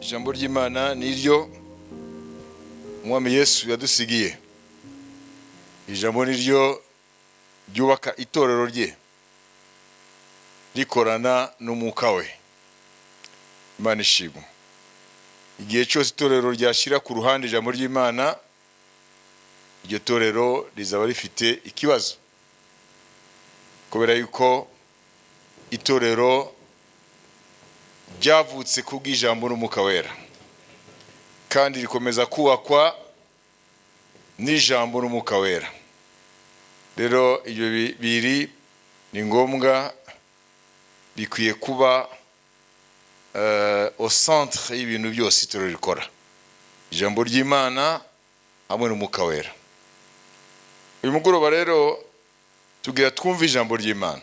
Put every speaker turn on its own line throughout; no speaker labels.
Ijambo ry'Imana niryo Umwami Yesu yadusigiye. Ijambo niryo ryubaka itorero rye, rikorana n'umwuka we. Imana ishimwe. Igihe cyose itorero ryashyira ku ruhande ijambo ry'Imana, iryo torero rizaba rifite ikibazo, kubera yuko itorero ryavutse kubw'ijambo n'umwuka wera, kandi rikomeza kubakwa n'ijambo n'umwuka wera. Rero ibyo bibiri ni ngombwa, bikwiye kuba au centre y'ibintu byose itorero rikora, ijambo ry'Imana hamwe n'umwuka wera. Uyu mugoroba rero tugira twumve ijambo ry'Imana.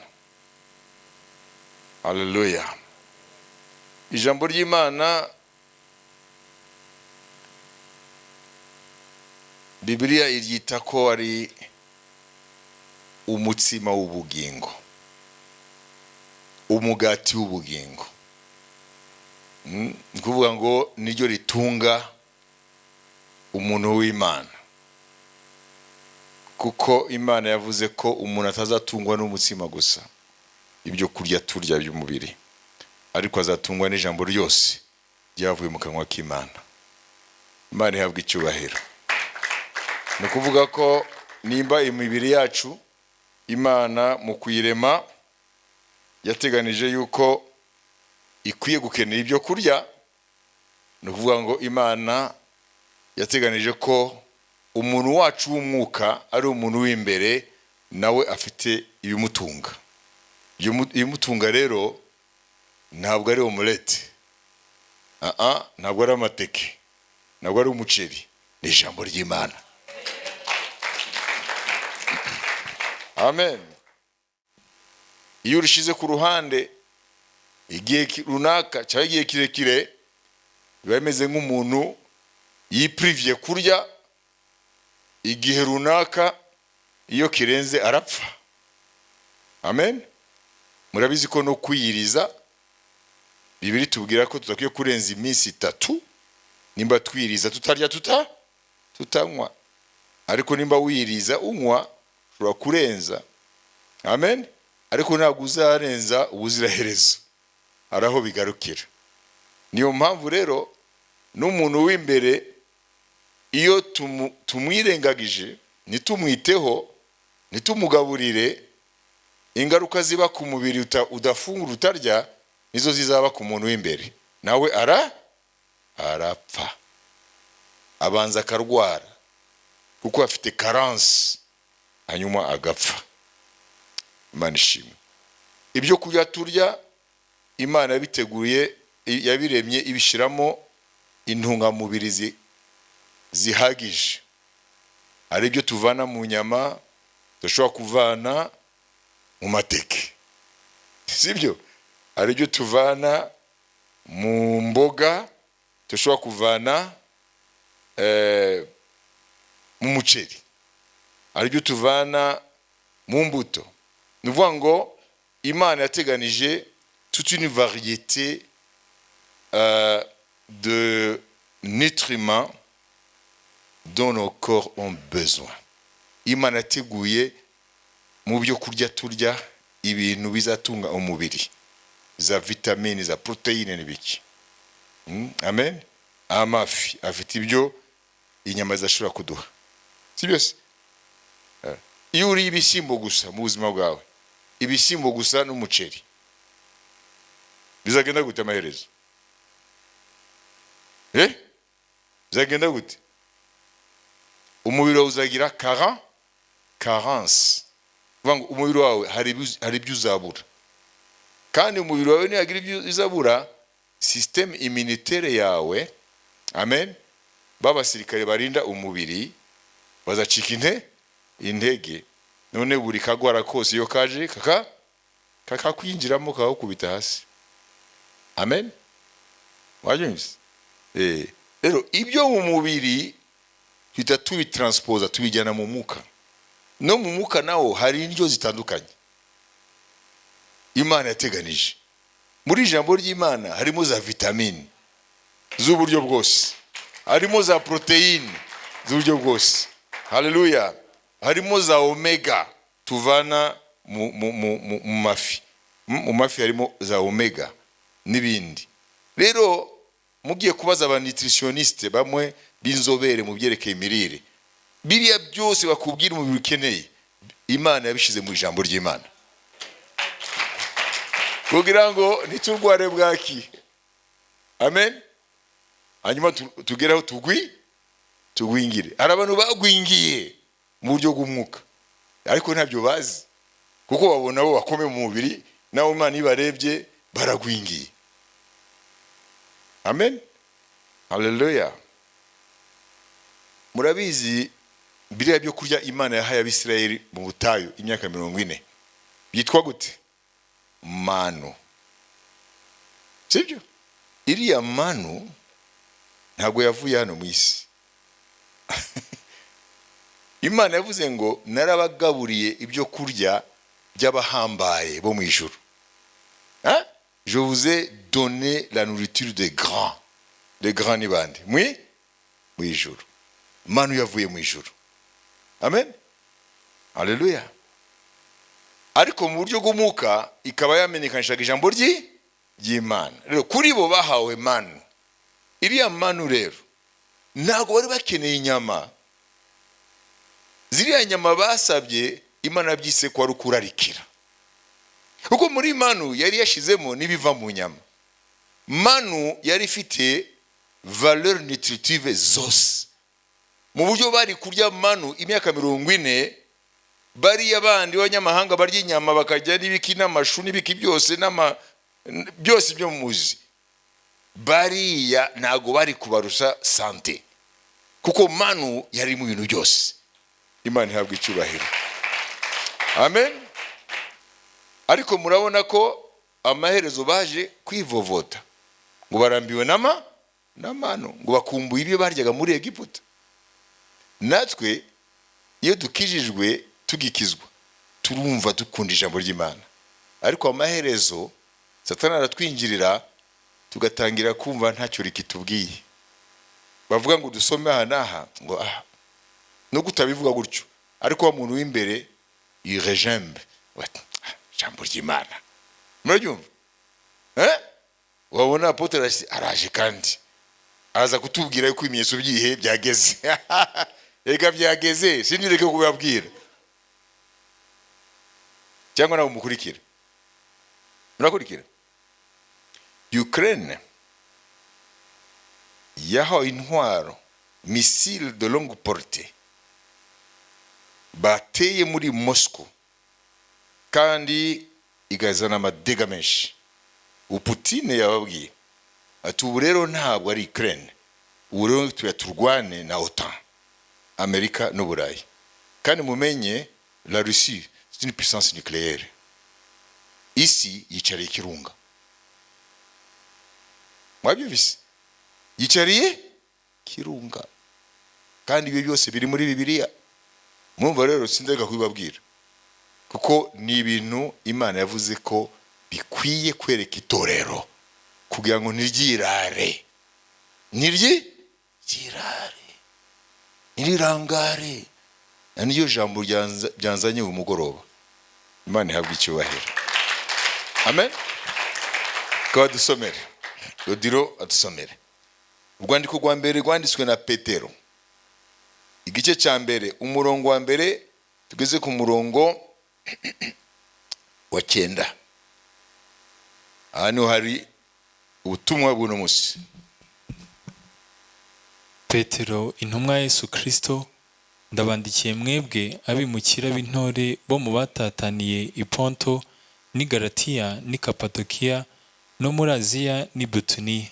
Haleluya. Ijambo ry'Imana, Bibiliya iryita ko ari umutsima w'ubugingo, umugati w'ubugingo. Ni ukuvuga ngo niryo ritunga umuntu w'Imana, kuko Imana yavuze ko umuntu atazatungwa n'umutsima gusa, ibyo kurya turya by'umubiri, ariko azatungwa n'ijambo ryose ryavuye mu kanwa k'Imana. Imana ihabwa icyubahiro. Ni ukuvuga ko nimba imibiri yacu Imana mu kuyirema yateganije yuko ikwiye gukenera ibyo kurya, ni ukuvuga ngo Imana yateganije ko umuntu wacu w'umwuka ari umuntu w'imbere, nawe afite ibimutunga. Ibimutunga rero ntabwo ari omelette, ntabwo ari amateke, ntabwo ari umuceri, ni ijambo ry'Imana. Amen. Iyo urishize ku ruhande igihe runaka cyangwa igihe kirekire, biba bimeze nk'umuntu yiprivye kurya igihe runaka, iyo kirenze arapfa. Amen. Murabizi ko no kwiyiriza, Bibiliya itubwira ko tudakwiye kurenza iminsi 3 nimba twiyiriza tutarya tutanywa. Ariko nimba wiyiriza unywa, ushobora kurenza. Amen. Ariko ntabwo uzarenza ubuziraherezo, hari aho bigarukira. Niyo mpamvu rero n'umuntu w'imbere iyo tumwirengagije, ntitumwiteho, ntitumugaburire, ingaruka ziba ku mubiri udafungura utarya nizo zizaba ku muntu w'imbere, nawe arapfa, abanza akarwara kuko afite carence, hanyuma agapfa. Imana ishimwe. Ibyo kurya turya Imana yabiteguye, yabiremye ibishyiramo intungamubiri zihagije. Hari ibyo tuvana mu nyama dushobora kuvana mu mateke, sibyo? Hari ibyo tuvana mu mboga dushobora kuvana mu muceri, hari ibyo tuvana mu mbuto. Ni ukuvuga ngo Imana yateganije toute une variété de nutriments dont nos corps ont besoin. Imana yateguye mu byo kurya turya ibintu bizatunga umubiri, za vitamine, za protéine n'ibiki. Amen. Amafi afite ibyo inyama zidashobora kuduha, si byose? Iyo uriye ibishyimbo gusa mu buzima bwawe, ibishyimbo gusa n'umuceri, bizagenda gute amaherezo? Bizagenda gute? Umubiri wawe uzagira carence. Kuvuga ngo umubiri wawe hari ibyo uzabura, kandi umubiri wawe nihagira ibyo uzabura, système immunitaire yawe, amen, b'abasirikare barinda umubiri bazacika intege. None buri kagwara kose iyo kaje kakakwinjiramo kakakubita hasi. Amen. Wabyumvise? Rero ibyo mu mubiri tuhita tubitranspose, tubijyana mu mwuka. No mu mwuka nawo hari indyo zitandukanye Imana yateganije. Muri ijambo ry'Imana harimo za vitamine z'uburyo bwose, harimo za poroteyine z'uburyo bwose. Haleluya! Harimo za oméga tuvana mu mafi. Mu mafi harimo za oméga n'ibindi. Rero mugiye kubaza aba nutritionniste bamwe b'inzobere mu byerekeye imirire, biriya byose bakubwira umubiri ukeneye, Imana yabishyize mu ijambo ry'Imana kugira ngo ntiturware bwaki. Amen. Hanyuma tugere aho tugwingire. Hari abantu bagwingiye mu buryo bw'umwuka, ariko ntabyo bazi, kuko babona bo bakomeye mu mubiri, nawe Imana iyo ibarebye baragwingiye. Amen, haleluya. Murabizi, biriya byo kurya Imana yahaye Abisirayeli mu butayu imyaka 40 byitwa gute? Manu, sibyo? Iriya manu ntabwo yavuye hano mu isi. Imana yavuze ngo: "Narabagaburiye ibyo kurya by'abahambaye bo mu ijuru." Hein? "Je vous ai donné la nourriture des grands." Les grands ni bande? Mu ijuru. Manu yavuye mu ijuru. Amen, haleluya. Ariko mu buryo bw'umwuka ikaba yamenyekanishaga ijambo ry'Imana. Rero kuri bo bahawe manu. Iriya manu rero, ntabwo bari bakeneye inyama. Ziriya nyama basabye, Imana yabyise ko ari ukurarikira, kuko muri manu yari yashyizemo n'ibiva mu nyama. Manu yari ifite valeur nutritive zose. Mu buryo bari kurya manu imyaka 40, bariya bandi b'abanyamahanga barya inyama, bakarya n'ibiki n'amashu n'ibiki byose n'ama byose byo muzi, bariya ntabwo bari kubarusha santé, kuko manu yari mu bintu byose. Imana ihabwa icyubahiro. Amen. Ariko murabona ko amaherezo baje kwivovota ngo barambiwe na manu, ngo bakumbuye ibyo baryaga muri Egiputa. Natwe iyo dukijijwe, tugikizwa, turumva dukunda ijambo ry'Imana, ariko amaherezo Satani aratwinjirira, tugatangira kumva ntacyo rikitubwiye. Bavuga ngo dusome aha n'aha, ngo aha nubwo utabivuga gutyo, ariko wa muntu w'imbere irejembe ijambo ry'Imana. Murabyumva, eh? Wabona apôtre araje kandi aza kutubwira yuko ibimenyetso by'ibihe byageze. Reka byageze, sinireke kubabwira cyangwa nawe mukurikira. Murakurikira? Ukraine yahawe intwaro, missile de longue portée, bateye muri Moscow kandi igazana ama dégâts menshi. Putin yababwiye ati: "Ubu rero ntabwo ari Ukraine, ubu rero tuya turwane na OTAN, Amerika n'Uburayi." Kandi mumenye, la Russie, c'est une puissance nucléaire. Isi yicariye ikirunga, mwabyumvise? Yicariye kirunga, kandi ibyo byose biri muri Bibiliya. Mwumva rero, sinzega kubibabwira, kuko ni ibintu Imana yavuze ko bikwiye kwereka itorero kugira ngo ntiryirare, ntiryirare, ntirirangare. Na niyo jambo byanzanye uyu mugoroba. Imana ihabwa icyubahiro. Amen. Tukaba dusomere, Odiro adusomere urwandiko rwa mbere rwanditswe na Petero, igice cya mbere, umurongo wa mbere tugeze ku murongo wa 9. Aha niho hari ubutumwa bw'uno munsi.
Petero, intumwa ya Yesu Kristo, ndabandikiye mwebwe abimukira b'intore bo mu batataniye i Ponto n'i Galatiya n'i Kapadokiya no muri Aziya n'i Bituniya,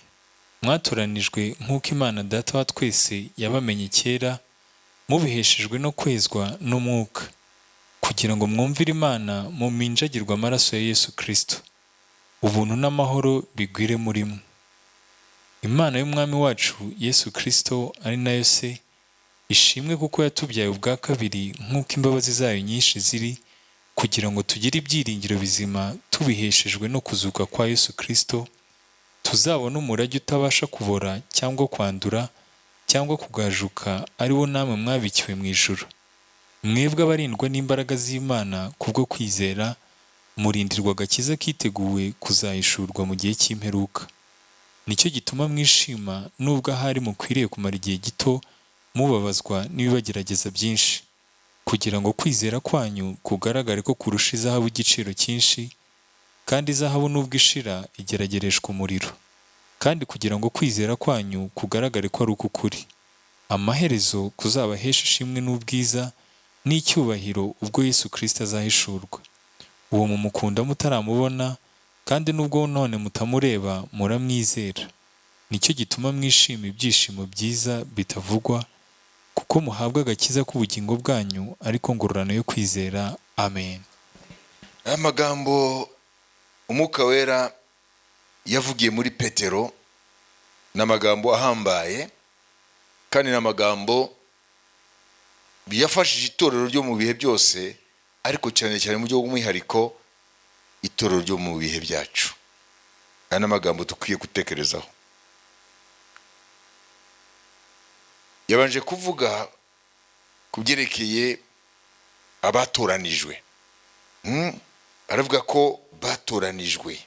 mwatoranijwe nk'uko Imana Data wa twese yabamenye kera, mubiheshejwe no kwezwa n'Umwuka, kugira ngo mwumvire Imana muminjagirwe amaraso ya Yesu Kristo. Ubuntu n'amahoro bigwire muri mwe. Imana y'Umwami wacu Yesu Kristo, ari nayo Se, ishimwe kuko yatubyaye ubwa kabiri nk'uko imbabazi zayo nyinshi ziri, kugira ngo tugire ibyiringiro bizima tubiheshejwe no kuzuka kwa Yesu Kristo. Tuzabone umurage utabasha kubora cyangwa kwandura cyangwa kugajuka, ari wo namwe mwabikiwe mu ijuru. Mwebwe abarindwa n'imbaraga z'Imana kubwo kwizera, murindirwa agakiza kiteguwe kuzahishurwa mu gihe cy'imperuka. Nicyo gituma mwishima nubwo ahari mukwiriye kumara igihe gito mubabazwa n'ibibagerageza byinshi, kugira ngo kwizera kwanyu kugaragare ko kurusha izahabu igiciro cyinshi, kandi izahabu nubwo ishira igeragereshwa umuriro. Kandi kugira ngo kwizera kwanyu kugaragare ko ari uk'ukuri, amaherezo kuzabahesha ishimwe n'ubwiza n'icyubahiro ubwo Yesu Kristo azahishurwa. Uwo mumukunda mutaramubona, kandi nubwo none mutamureba muramwizera. Nicyo gituma mwishima ibyishimo byiza bitavugwa, kuko muhabwa agakiza k'ubugingo bwanyu, ariko ngororano yo kwizera. Amen.
Aya magambo Umwuka Wera yavugiye muri Petero ni amagambo ahambaye, kandi ni amagambo yafashije itorero ryo mu bihe byose, ariko cyane cyane mu buryo bw'umwihariko itorero ryo mu bihe byacu. Aya ni amagambo dukwiye gutekerezaho. Yabanje kuvuga ku byerekeye abatoranijwe. Aravuga ko batoranijwe,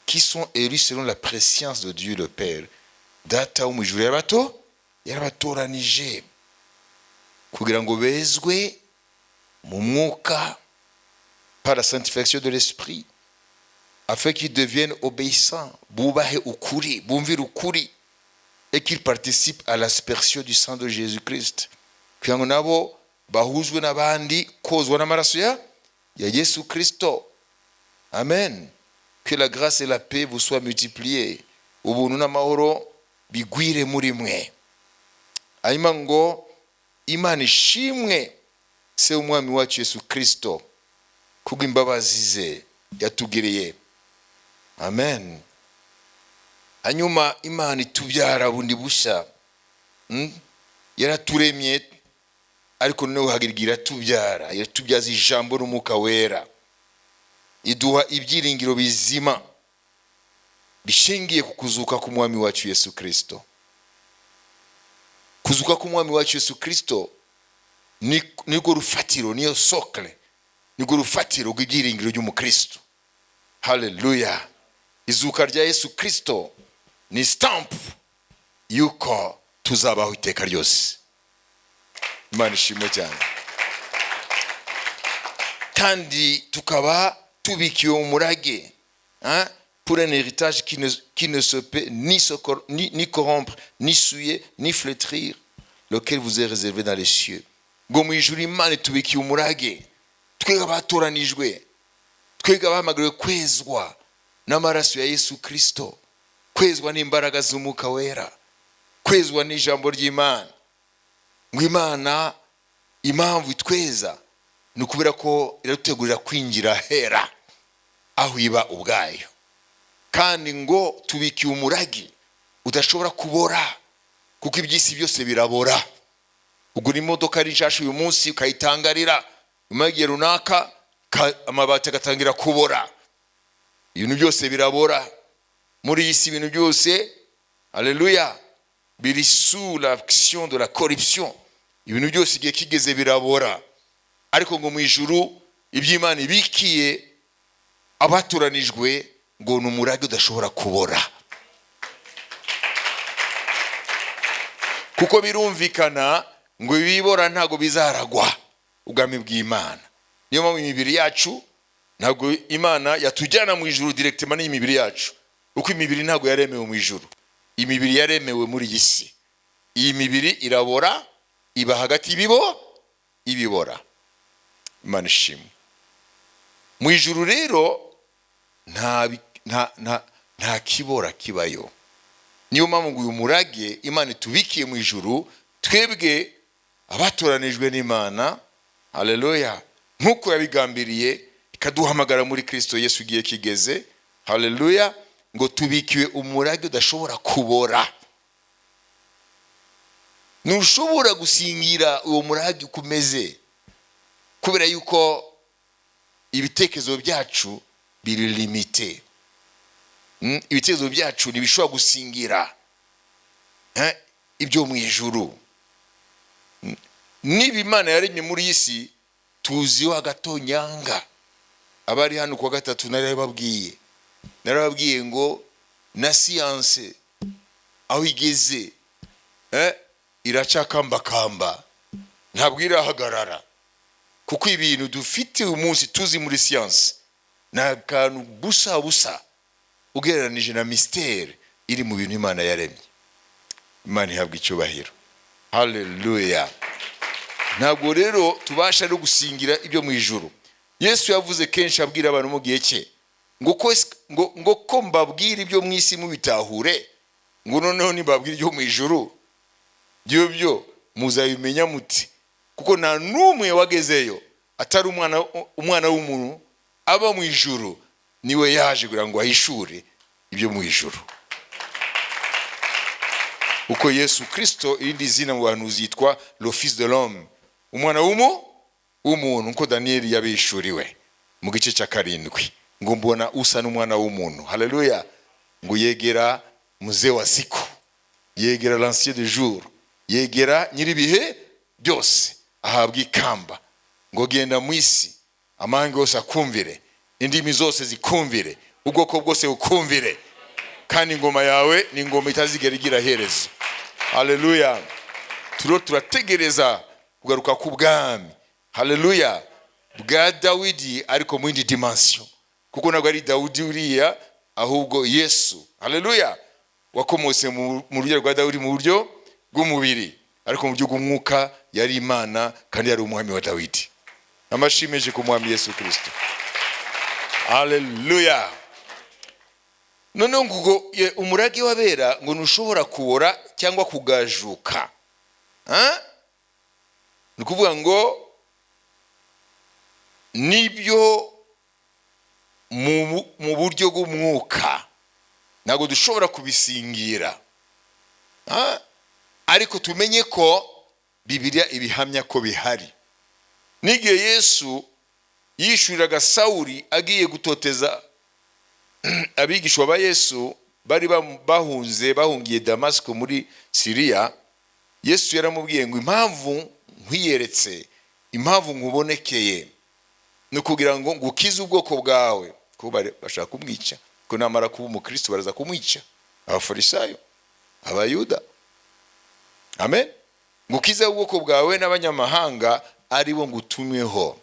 Qui sont élus selon la prescience de Dieu le Père. Data wo mu ijuru yarabatoranije kugira ngo bezwe mu mwuka, par la sanctification de l'esprit, afin qu'ils deviennent obéissants, bubahe ukuri, bumvire ukuri, et qu'ils participent à l'aspersion du sang de Jésus-Christ, kugira ngo nabo bahuzwe n'abandi kozwa n'amaraso ya Yesu Kristo. Amen. Que la grâce et la paix vous soient multipliées, ubuntu n'amahoro bigwire muri mwe. Hanyuma ngo Imana ishimwe, Se w'Umwami wacu Yesu Kristo, kubw'imbabazi ze yatugiriye. Amen. Hanyuma Imana itubyara bundi bushya. Yaraturemye, ariko noneho hagira iratubyara, iratubyaza ijambo n'Umwuka Wera, iduha ibyiringiro bizima bishingiye ku kuzuka k'Umwami wacu Yesu Kristo. Kuzuka k'Umwami wacu Yesu Kristo nirwo rufatiro, niyo socle, nirwo rufatiro rw'ibyiringiro by'umukristo. Haleluya! Izuka rya Yesu Kristo ni stamp yuko tuzabaho iteka ryose. Imana ishimwe cyane. Kandi tukaba tubikiwe umurage, hein, pour un héritage qui ne se peut ni corrompre, ni souiller, ni flétrir, lequel vous est réservé dans les cieux. Ngo mu ijuru Imana itubikiye umurage, twebwe abatoranijwe, twebwe abahamagariwe kwezwa n'amaraso ya Yesu Kristo, kwezwa n'imbaraga z'Umwuka Wera, kwezwa n'ijambo ry'Imana. Ngo Imana impamvu itweza ni ukubera ko iradutegurira kwinjira hera aho iba ubwayo. Kandi ngo tubikiye umurage udashobora kubora, kuko iby'isi byose birabora. Ugura imodoka ari nshasha uyu munsi, ukayitangarira, nyuma y'igihe runaka amabati agatangira kubora. Ibintu byose birabora muri iyi si, ibintu byose, aleluya, biri sous l'action de la corruption. Ibintu byose igihe kigeze birabora. Ariko ngo mu ijuru iby'Imana ibikiye abatoranijwe ngo ni umurage udashobora kubora. Kuko birumvikana ngo ibibora ntabwo bizaragwa ubwami bw'Imana. Niyo mpamvu imibiri yacu ntabwo Imana yatujyana mu ijuru directement n'imibiri yacu, kuko imibiri ntabwo yaremewe mu ijuru, imibiri yaremewe muri iyi si. Iyi mibiri irabora, iba hagati ibibora. Imana ishimwe. Mu ijuru rero nta kibora kibayo. Niyo mpamvu ngo uyu murage Imana itubikiye mu ijuru, twebwe abatoranijwe n'Imana, haleluya, nk'uko yabigambiriye ikaduhamagara muri Kristo Yesu igihe kigeze, haleluya, ngo tubikiwe umurage udashobora kubora. Ntushobora gusingira uwo murage uko umeze, kubera yuko ibitekerezo byacu biri limité. Ibitekerezo byacu ntibishobora gusingira ibyo mu ijuru. Niba Imana yaremye muri iyi si, tuziho agatonyanga. Abari hano kuwa gatatu, narababwiye ngo na siyanse aho igeze, iracakambakamba, ntabwo irahagarara, kuko ibintu dufite uyu munsi tuzi muri siyanse ni akantu busa busa ugereranije na mystère iri mu bintu Imana yaremye. Imana ihabwa icyubahiro, haleluya. Ntabwo rero tubasha no gusingira ibyo mu ijuru. Yesu yavuze kenshi abwira abantu mu gihe cye ngo ko mbabwira ibyo mu isi mubitahure, ngo noneho nibabwira ibyo mu ijuru byo byo muzabimenya muti? Kuko nta n'umwe wagezeyo atari umwana w'umuntu aba mu ijuru, niwe yaje kugira ngo ahishure ibyo mu ijuru. Uko Yesu Kirisito, irindi zina mu bantu yitwa le Fils de l'homme, umwana w'umuntu, nkuko Daniyeli yabishuriwe mu gice cya 7, ngo mbona usa n'umwana w'umuntu, haleluya, ngo yegera mzee wa siku, yegera l'Ancien de jour, yegera nyir'ibihe byose, ahabwa ikamba ngo genda mu isi, amahanga yose akumvire, indimi zose zikumvire, ubwoko bwose bukumvire, kandi ingoma yawe ni ingoma itazigera igira herezo. Haleluya. Turiho turategereza kugaruka k'ubwami, haleluya, bwa Dawidi, ariko mu yindi dimension, kuko ntabwo ari Dawidi uriya, ahubwo Yesu, haleluya, wakomotse mu rugero rwa Dawidi mu buryo bw'umubiri, ariko mu buryo bw'umwuka yari Imana kandi yari umwami wa Dawidi. Amashimeje ku Mwami Yesu Kirisito, haleluya. Noneho ngo umurage w'abera ngo ntushobora kubora cyangwa kugajuka. Ni ukuvuga ngo nibyo mu buryo bw'umwuka ntabwo dushobora kubisingira. Ariko tumenye ko Bibiliya ibihamya ko bihari. N'igihe Yesu yishuriraga Sawuri agiye gutoteza abigishwa ba Yesu bari bahunze, bahungiye Damasiko muri Siriya, Yesu yaramubwiye ngo impamvu nkwiyeretse, impamvu nkubonekeye, ni ukugira ngo ngukize ubwoko bwawe, kuko bashaka kumwica, ko namara kuba umukristo baraza kumwica, Abafarisayo, Abayuda. Amen. Ngukize ubwoko bwawe n'abanyamahanga ari bo ngutumweho,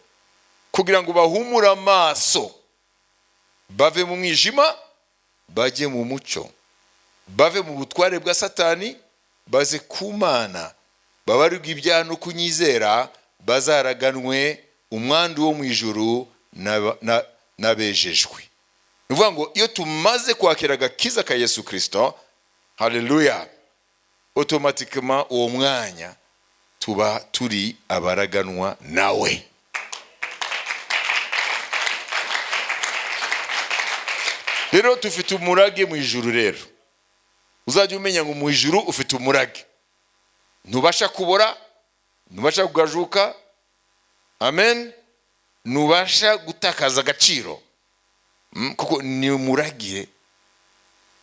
kugira ngo bahumure amaso, bave mu mwijima bajye mu mucyo, bave mu butware bwa Satani baze ku Mana, babarirwe ibyaha no kunyizera, bazaraganwe umwandu wo mu ijuru n'abejejwe. Ni ukuvuga ngo iyo tumaze kwakira agakiza ka Yesu Kirisito, haleluya, automatiquement uwo mwanya tuba turi abaraganwa nawe. Rero dufite umurage mu ijuru. Rero uzajya umenya ngo mu ijuru ufite umurage, ntubasha kubora, ntubasha kugajuka, amen, ntubasha gutakaza agaciro, kuko ni umurage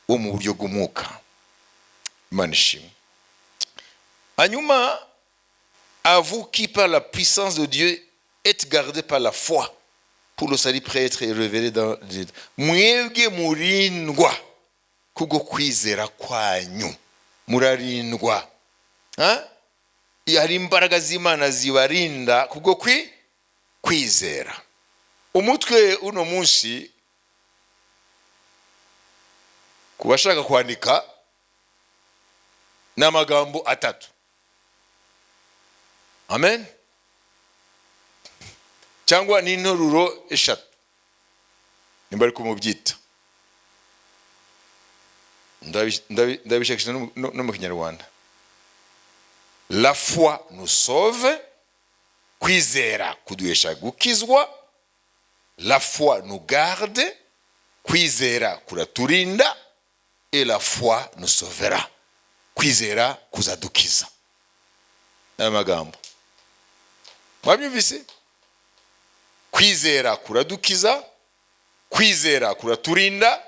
wo mu buryo bw'umwuka. Imana ishimwe. Hanyuma, à vous qui par la puissance de Dieu êtes gardés par la foi pour le salut prêt à être révélé dans Dieu. Mwebwe murindwa kubwo kwizera kwanyu, murarindwa. Ha? Hari imbaraga z'Imana zibarinda kubwo kwizera. Umutwe uno munsi, ku bashaka kwandika, ni amagambo atatu, amen, cyangwa ni interuro eshatu nimba ariko mubyita. Ndabishakisha no mu Kinyarwanda. La foi nous sauve, kwizera kuduhesha gukizwa. La foi nous garde, kwizera kuraturinda. Et la foi nous sauvera, kwizera kuzadukiza. Aya magambo mwabyumvise? Kwizera kuradukiza, Kwizera kuraturinda,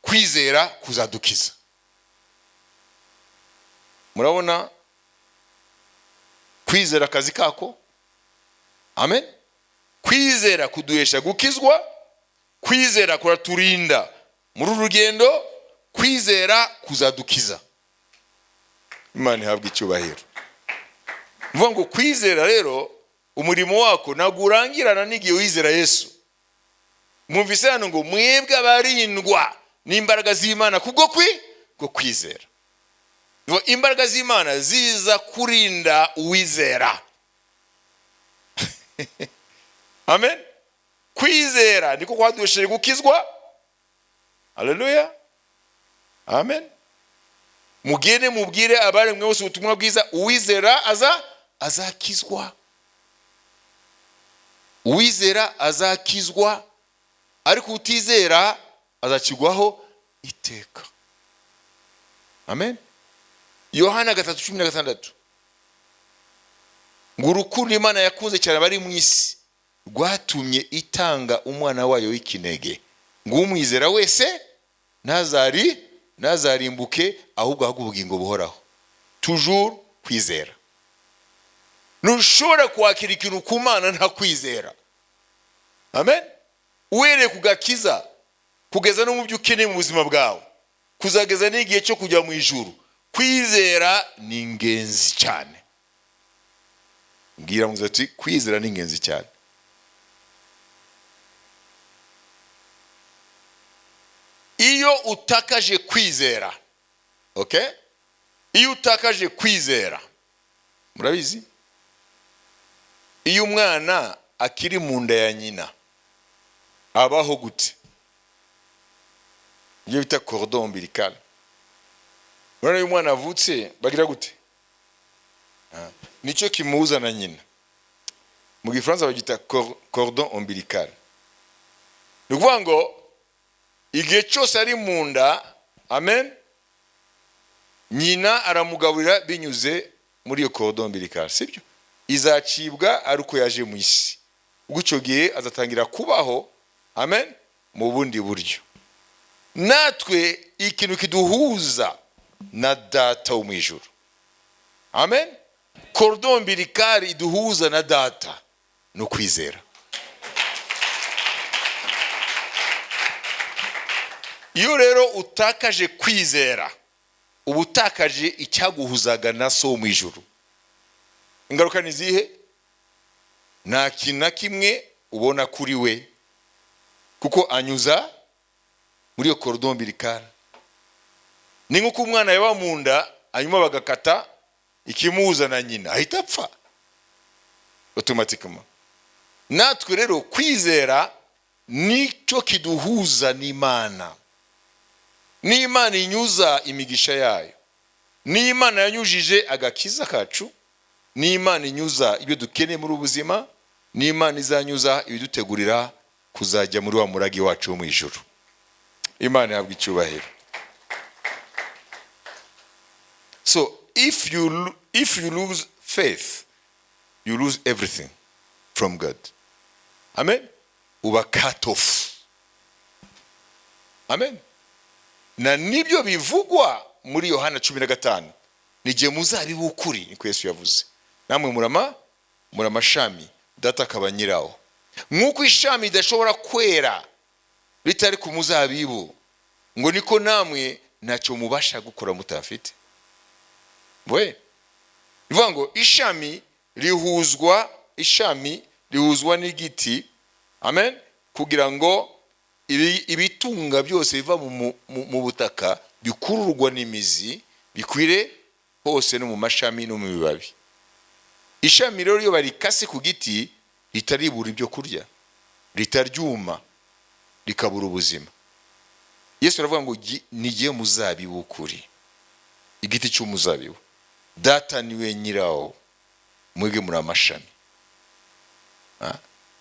kwizera kuzadukiza. Murabona kwizera akazi kako. Amen. Kwizera kuduhesha gukizwa, kwizera kuraturinda muri uru rugendo, kwizera kuzadukiza. Imana ihabwa icyubahiro. Mvuga ngo kwizera rero umurimo wako ntabwo urangirana n'igihe wizera Yesu. Mwumvise hano ngo mwebwe abarindwa n'imbaraga z'Imana kubwo bwo kwizera. Ngo imbaraga z'Imana ziza kurinda uwizera. Amen. Kwizera niko kwaduhesheje gukizwa. Haleluya. Amen. Mugende mubwire abaremwe bose ubutumwa bwiza, uwizera azakizwa. Uwizera azakizwa, ariko utizera azacirwaho iteka. Amen. Yohana 3:16 ngo urukundo Imana yakunze cyane abari mu isi rwatumye itanga umwana wayo w'ikinege, ngo umwizera wese ntazarimbuke ahubwo ahabwe ubugingo buhoraho. Toujours kwizera. Ntushobora kwakira ikintu ku Mana nta kwizera. Amen. Uhereye ku gakiza kugeza no mu byo ukeneye mu buzima bwawe, kuzageza n'igihe cyo kujya mu ijuru, kwizera ni ingenzi cyane. Mbwira muze ati kwizera ni ingenzi cyane. Iyo utakaje kwizera, okay? Iyo utakaje kwizera, murabizi, iyo umwana akiri mu nda ya nyina abaho gute? Ibyo bita cordon ombilical. Murabona iyo umwana avutse bagira gute? Nicyo kimuhuza na nyina. Mu Gifaransa bagita cordon ombilical. Ni ukuvuga ngo igihe cyose ari mu nda, amen, nyina aramugaburira binyuze muri iyo cordon ombilical, sibyo? Izacibwa ari uko yaje mu isi. Ubwo icyo gihe azatangira kubaho, amen, mu bundi buryo. Natwe ikintu kiduhuza na data wo mu ijuru, amen, cordon ombilical iduhuza na data ni ukwizera. Iyo rero utakaje kwizera, uba utakaje icyaguhuzaga na so mu ijuru. Ingaruka ni izihe? Nta kintu na kimwe ubona kuri we, kuko anyuza muri iyo cordon ombilical. Ni nk'uko umwana yaba mu nda hanyuma bagakata ikimuhuza na nyina, ahita apfa automatiquement. Natwe rero kwizera nicyo kiduhuza n'Imana. N'Imana inyuza imigisha yayo, n'Imana yanyujije agakiza kacu, n'Imana inyuza ibyo dukeneye muri ubuzima, n'Imana izanyuza ibidutegurira kuzajya muri wa murage wacu wo mu ijuru. Imana ihabwe icyubahiro. So if you lose faith, you lose everything from God. Amen. Uba cut off. Amen. Na nibyo bivugwa muri Yohana 15, nigihe muzabiba ukuri, niko Yesu yavuze, namwe muramashami, data akaba nyirawo. Nk'uko ishami ridashobora kwera ritari ku muzabibu, ngo niko namwe ntacyo mubasha gukora mutafite. We bivuga ngo ishami rihuzwa n'igiti, amen, kugira ngo ibitunga byose biva mu butaka bikururwa n'imizi bikwire hose no mu mashami no mu bibabi. Ishami rero iyo barikase ku giti ritaribura ibyo kurya, ritaryuma, rikabura ubuzima. Yesu aravuga ngo nigiye muzabibu ukuri, igiti cy'umuzabibu, data niwe nyirawo, mwebwe muri amashami.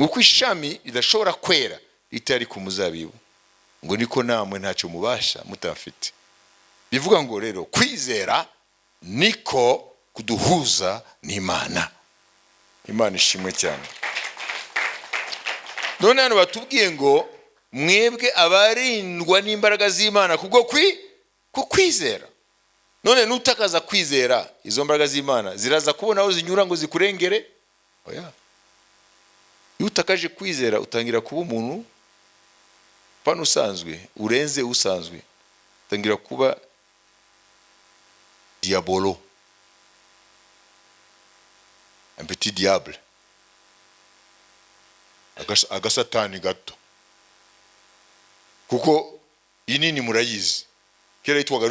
Nguko ishami ridashobora kwera ritari ku muzabibu, ngo niko namwe ntacyo mubasha mutafite. Bivuga ngo rero kwizera niko kuduhuza n'Imana. Imana ishimwe cyane. None hano batubwiye ngo Mwebwe abarindwa n'imbaraga z'Imana kubwo ku kwizera. None nutakaza kwizera, izo mbaraga z'Imana ziraza kubona aho zinyura ngo zikurengere? Oya. Iyo utakaje kwizera, utangira kuba umuntu pano usanzwe, urenze usanzwe, utangira kuba diabolo, un petit diable, agasatani gato, kuko inini murayizi, kera yitwaga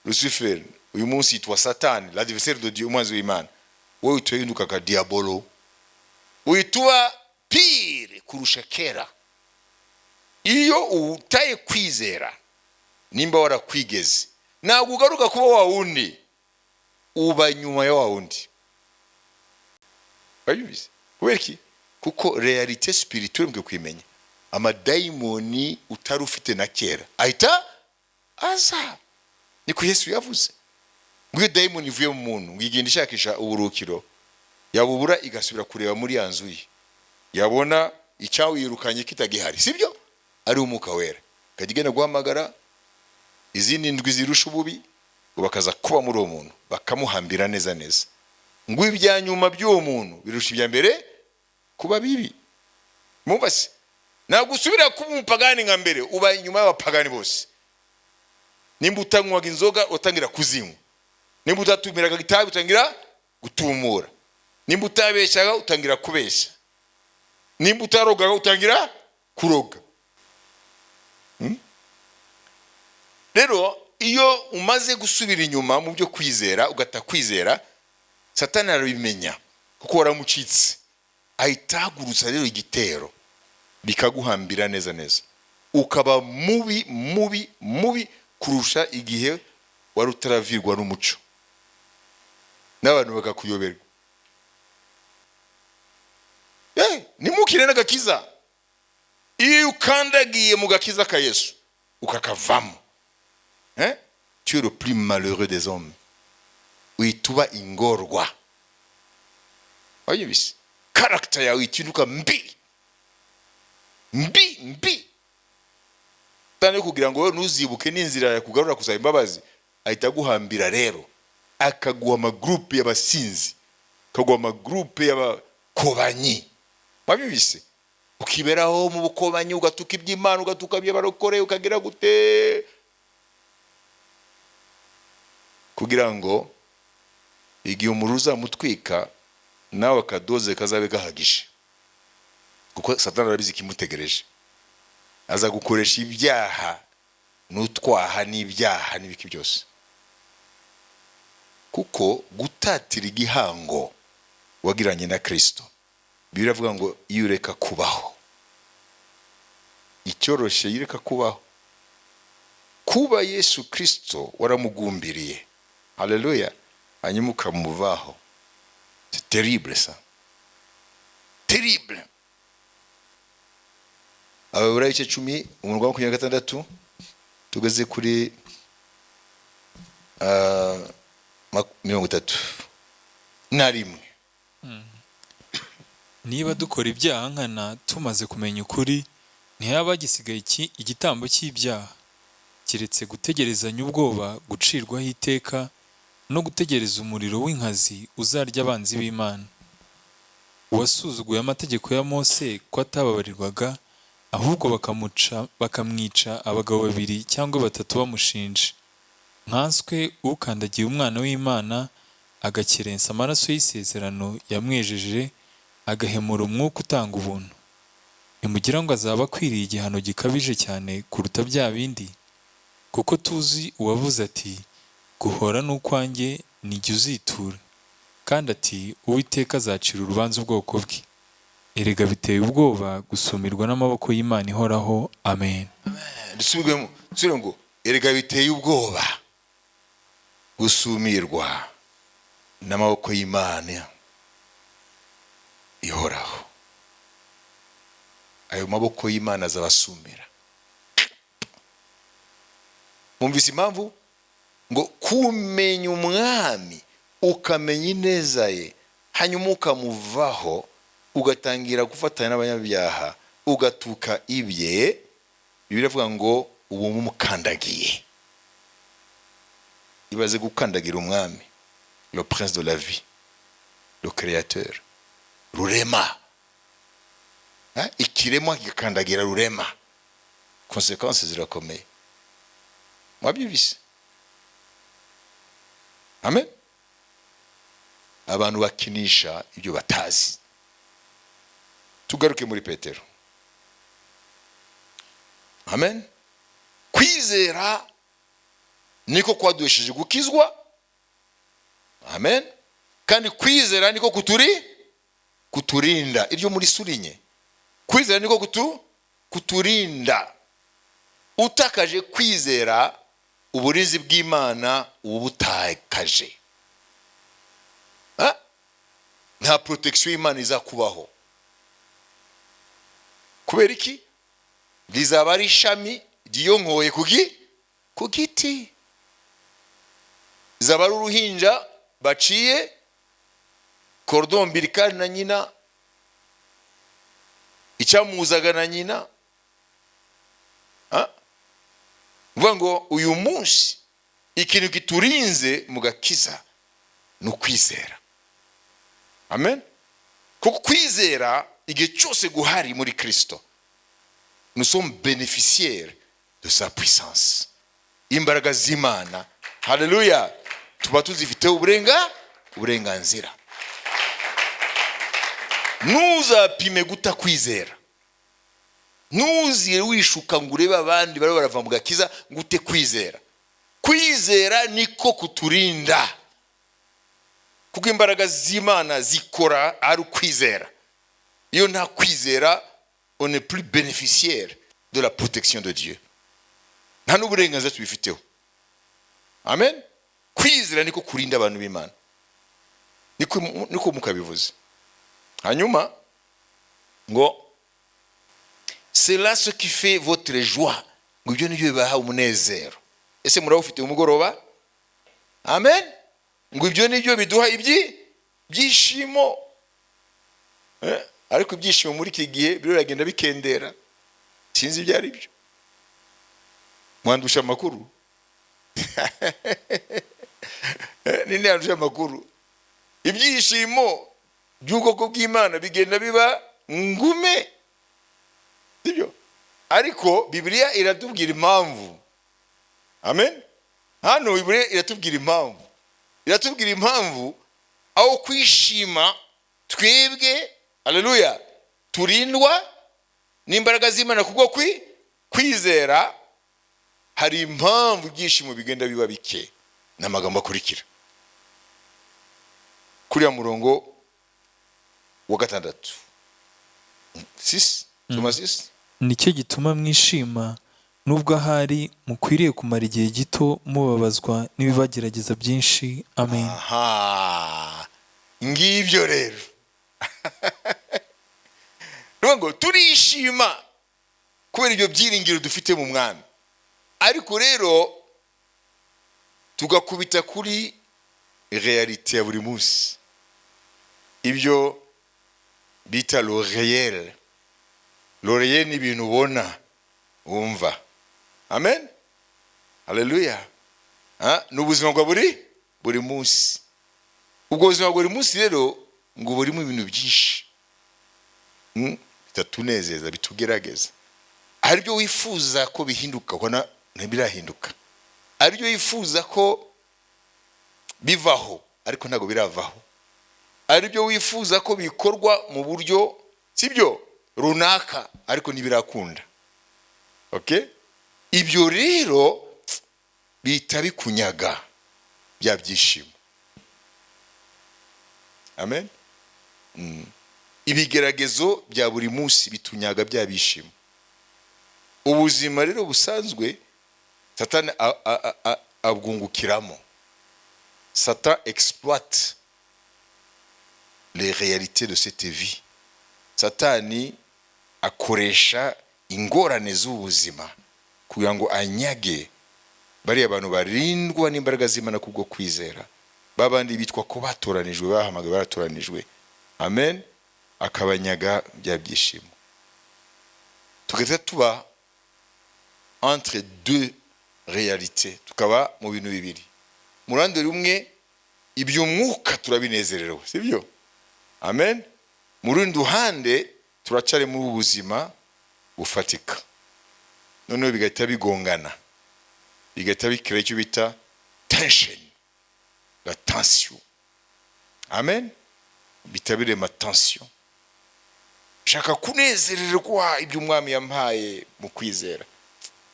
Lucifer, uyu munsi yitwa Satani, l'adversaire de Dieu, umwanzi w'Imana. Wowe uhita uhinduka ka diabolo, uhita uba pire kurusha kera iyo utaye kwizera. Nimba warakwigeze, ntabwo ugaruka kuba wa wundi, uba nyuma ya wa wundi. Wabibizi kubera iki? Kuko réalité spirituelle mukwiye kuyimenya. Amadayimoni utari ufite na kera ahita aza. Niko Yesu yavuze ngo iyo dayimoni ivuye mu muntu, ngo igenda ishakisha uburukiro, yabubura igasubira kureba muri ya nzu ye, yabona icyawirukanye kitagihari, sibyo, ari Umwuka Wera, ikajya igenda guhamagara izindi ndwi zirusha ububi, ngo bakaza kuba muri uwo muntu, bakamuhambira neza neza, ngo ibya nyuma by'uwo muntu birusha ibya mbere kuba bibi. Mumva se, ntabwo usubira kuba umupagani nka mbere, uba inyuma y'abapagani bose. Nimba utanywaga inzoga, utangira kuzinywa. Nimba utatumiraga itabi, utangira gutumura. Nimba utabeshyaga, utangira kubeshya. Nimba utarogaga, utangira kuroga. Rero iyo umaze gusubira inyuma mu byo kwizera, ugata kwizera, Satani arabimenya kuko waramucitse, ahita ahagurutsa rero igitero, bikaguhambira neza neza, ukaba mubi mubi mubi kurusha igihe wari utaravirwa n'umuco, n'abantu bakakuyoberwa. Nimukire n'agakiza. Iyo ukandagiye mu gakiza ka Yesu ukakavamo, tu es le plus malheureux des hommes, uhita uba ingorwa. Wayibise caractère yawe ihinduka mbi mbi mbi. Kandi kugira ngo wowe ntuzibuke n'inzira yakugarura kusaba imbabazi, ahita aguhambira rero, akaguha amagurupe y'abasinzi, akaguha amagurupe y'abakobanyi. Wabibise, ukiberaho mu bukobanyi, ugatuka iby'Imana, ugatuka iby'abarokore, ukagira gute, kugira ngo igihe umuriro uzamutwika, nawe akadoze kazabe gahagije, kuko Satani arabizi ikimutegereje. Aza gukoresha ibyaha n'utwaha n'ibyaha n'ibiki byose, kuko gutatira igihango wagiranye na Kirisito, Bibiliya iravuga ngo iyo ureka kubaho, icyoroshye iyo ureka kubaho, kuba Yesu Kirisito waramugumbiriye, haleluya, hanyuma ukamuvaho, c'est terrible ça, terrible. Abaheburayo igice 10, umurongo wa 26, tugeze kuri 31.
Niba dukora ibyaha nkana tumaze kumenya ukuri, ntihaba hagisigaye igitambo cy'ibyaha, keretse gutegerezanya ubwoba gucirwaho iteka no gutegereza umuriro w'inkazi uzarya abanzi b'Imana. Uwasuzuguye amategeko ya Mose ko atababarirwaga, ahubwo bakamwica abagabo babiri cyangwa batatu bamushinje, nkanswe ukandagiye Umwana w'Imana, agakerensa amaraso y'isezerano yamwejeje, agahemura Umwuka utanga ubuntu, ntimugira ngo azaba akwiriye igihano gikabije cyane kuruta bya bindi? Kuko tuzi uwavuze ati: "Guhora ni ukwanjye, ni jye uzitura," kandi ati: "Uwiteka azacira urubanza ubwoko bwe." Erega biteye ubwoba gusumirwa n'amaboko y'Imana ihoraho. Amen.
Dusubirwemo, dusubire ngo: erega biteye ubwoba gusumirwa n'amaboko y'Imana ihoraho. Ayo maboko y'Imana azabasumira. Mwumvise impamvu ngo kumenya Umwami, ukamenya ineza ye, hanyuma ukamuvaho, ugatangira gufatanya n'abanyabyaha. Ugatuka ibye, Bibiliya iravuga ngo ubu mumukandagiye. Ibaze gukandagira umwami, le prince de la vie, le créateur, Rurema. Ikiremwa kigakandagira Rurema, conséquences zirakomeye. Mwabyumvise? Amen. Abantu bakinisha ibyo batazi. Tugaruke muri Petero. Amen. Kwizera niko kwaduhesheje gukizwa. Amen. Kandi kwizera niko kuturinda. Iryo muri surinye, kwizera niko kuturinda. Utakaje kwizera, uburinzi bw'Imana uba butakaje. Nta protection y'Imana izakubaho. Kubera iki? Rizaba ari ishami ryiyonkoye ku giti, rizaba ari uruhinja baciye cordon ombilical na nyina, icyamuhuzaga na nyina. Uvuga ngo uyu munsi ikintu kiturinze mu gakiza ni ukwizera. Amen. Kuko kwizera igihe cyose guhari muri Kristo, nous sommes bénéficiaires de sa puissance. Imbaraga z'Imana, haleluya, tuba tuzifiteho uburenganzira. Ntuzapime guta kwizera. Ntuzire wishuka ngo urebe abandi bari barava mu gakiza ngo ute kwizera. Kwizera niko kuturinda, kuko imbaraga z'Imana zikora ari ukwizera. Iyo nta kwizera, on n'est plus bénéficiaire de la protection de Dieu, nta n'uburenganzira tubifiteho. Amen. Kwizera niko kurinda abantu b'Imana, niko mukabivuze. Hanyuma ngo c'est là ce qui fait votre joie, ngo ibyo nibyo bibaha umunezero. Ese murawufite umugoroba? Amen. Ngo ibyo nibyo biduha byishimo. Ariko ibyishimo muri iki gihe biragenda bikendera, sinzi ibyo ari byo. Mwandusha amakuru? Ninde yandusha amakuru? Ibyishimo by'ubwoko bw'Imana bigenda biba ngume, sibyo? Ariko Bibiliya iratubwira impamvu. Amen. Hano Bibiliya iratubwira impamvu, iratubwira impamvu aho kwishima twebwe, haleluya, turindwa n'imbaraga z'Imana kubwo kwizera. Hari impamvu ibyishimo bigenda biba bike. Ni amagambo akurikira kuriya murongo wa gatandatu, six, soma 6.
Nicyo gituma mwishima, nubwo ahari mukwiriye kumara igihe gito mubabazwa n'ibibagerageza byinshi. Amen.
Aha, ngibyo rero. Ni ngo turishima kubera ibyo byiringiro dufite mu Mwami, ariko rero tugakubita kuri réalité ya buri munsi, ibyo bita le réel. Le réel ni ibintu ubona, wumva. Amen, haleluya. Ni ubuzima bwa buri munsi. Ubwo buzima bwa buri munsi rero ngo burimo ibintu byinshi bitatunezeza, bitugerageza. Hari ibyo wifuza ko bihinduka, ubona ntibirahinduka. Hari ibyo wifuza ko bivaho, ariko ntabwo biravaho. Hari ibyo wifuza ko bikorwa mu buryo, sibyo, runaka, ariko ntibirakunda. Okay, ibyo rero bihita bikunyaga bya byishimo. Amen. Ibigeragezo bya buri munsi bitunyaga bya byishimo. Ubuzima rero busanzwe, Satani abwungukiramo. Satan exploite les réalités de cette vie. Satani akoresha ingorane z'ubuzima kugira ngo anyage bariya bantu barindwa n'imbaraga z'Imana kubwo kwizera, babandi bitwa ko batoranijwe, bahamagawe, baratoranijwe. Amen. Akabanyaga bya byishimo. Tugahita tuba entre deux réalités, tukaba mu bintu bibiri. Mu ruhande rumwe, iby'umwuka turabinezerewe, sibyo? Amen. Mu rundi ruhande, turacyari muri ubu buzima bufatika. Noneho bigahita bigongana, bigahita bikira icyo bita tension, la tension. Amen. Bihita birema tension. Nshaka kunezererwa ibyo Umwami yampaye mu kwizera,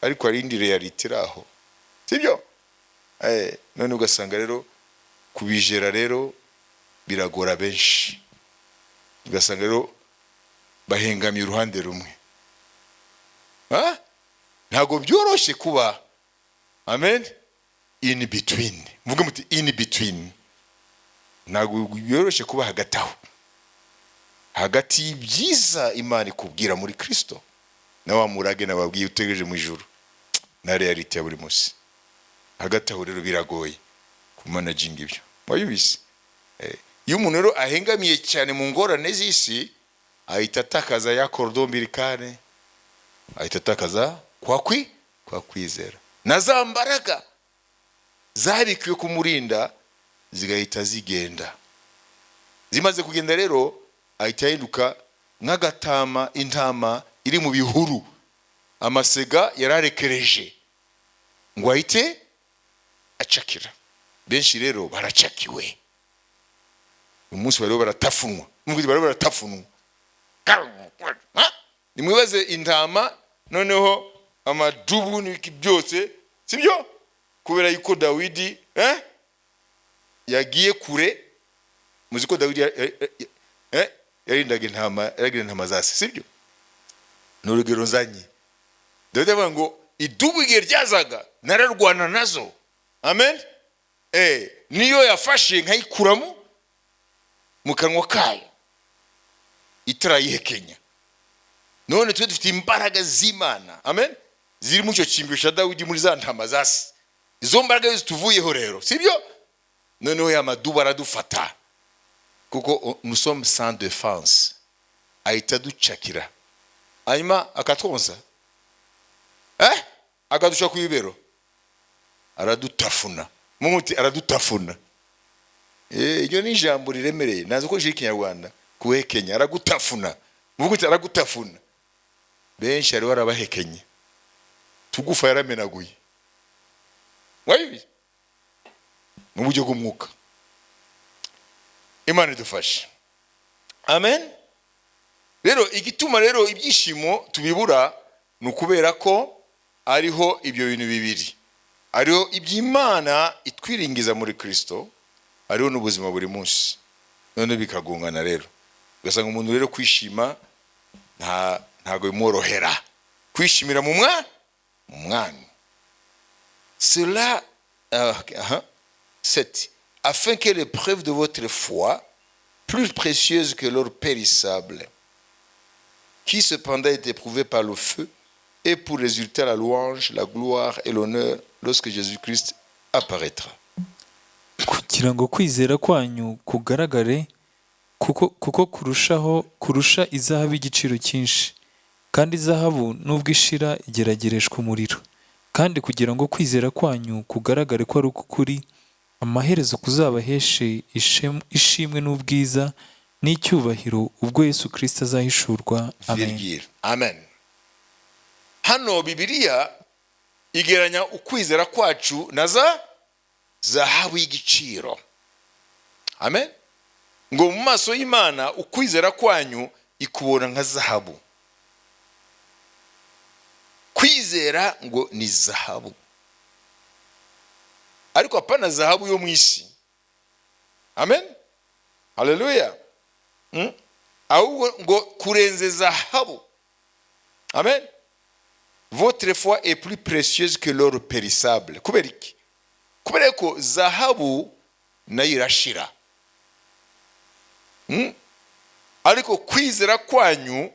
ariko hari indi réalité iri aho, sibyo? None ugasanga rero kubijera rero biragora benshi. Ugasanga rero bahengamiye uruhande rumwe. Ha? Ntabwo byoroshye kuba, amen, in between. Muvuge muti "in between". Ntabwo byoroshye kuba hagati aho, hagati y'ibyiza Imana ikubwira muri Kristo na wa murage nababwiye utegereje mu ijuru na réalité ya buri munsi. Hagati aho rero biragoye kumanaginga ibyo. Wayubise? Iyo umuntu rero ahengamiye cyane mu ngorane z'isi, ahita atakaza ya cordon ombilical, ahita atakaza kwa kwizera, na za mbaraga zabikiwe kumurinda zigahita zigenda. Zimaze kugenda rero, ahita ahinduka nk'agatama, intama iri mu bihuru, amasega yararekereje ngo ahite acakira. Benshi rero baracakiwe. Uyu munsi bariho baratafunwa. Muvuge, bariho baratafunwa. Ha? Nimwibaze intama, noneho amadubu n'ibiki byose, sibyo? Kubera yuko Dawidi yagiye kure. Muzi ko Dawidi yarindaga intama, yaragira intama za se, sibyo? Ni urugero nzanye. Dawidi avuga ngo idubu igihe ryazaga nararwana nazo. Amen. Niyo yafashe nkayikuramo mu kanwa kayo itarayihekenya. None twe dufite imbaraga z'Imana, amen, ziri mu icyo cyimbo cya Dawidi muri za ntama za se. Izo mbaraga zituvuyeho rero, sibyo? Noneho ya madubu aradufata, kuko nous sommes sans défense. Ahita aducakira, hanyuma akatwonsa, akadusha ku ibero, aradutafuna. Mumuti aradutafuna. Iryo ni ijambo riremereye, nazi ukoresheje Ikinyarwanda kuhekenya. Aragutafuna. Muvuga uti "aragutafuna". Benshi hariho arabahekenye, tugufa yaramenaguye. Wabibi mu buryo bw'umwuka. Imana idufashe. Amen. Rero igituma rero ibyishimo tubibura ni ukubera ko ariho ibyo bintu bibiri, ariho iby'Imana itwiringiza muri Kristo, hariho n'ubuzima buri munsi, none bikagongana. Rero ugasanga umuntu rero kwishima ntabwo bimworohera kwishimira mu Mwami. Cela sept, afin que l'épreuve de votre foi, plus précieuse que l'or périssable, qui cependant est éprouvée par le feu, ait pour résultat la louange, la gloire et l'honneur lorsque Jésus-Christ apparaîtra.
Kugira ngo kwizera kwanyu kugaragare kuko kurushaho kurusha izahabu igiciro cyinshi, kandi izahabu nubwo ishira igeragereshwa umuriro, kandi kugira ngo kwizera kwanyu kugaragare ko ari ukuri, amaherezo kuzabaheshe ishimwe n'ubwiza n'icyubahiro ubwo Yesu Kirisito azahishurwa. Amen.
Virgule. Amen. Hano Bibiliya igeranya ukwizera kwacu na za zahabu y'igiciro. Amen. Ngo mu maso y'Imana ukwizera kwanyu ikubona nka zahabu. Kwizera ngo ni zahabu, ariko hapana zahabu yo mu isi. Amen, haleluya. Ahubwo ngo kurenze zahabu. Amen. Votre foi est plus précieuse que l'or périssable. Kubera iki? Kubera ko zahabu nayo irashira. Ariko kwizera kwanyu,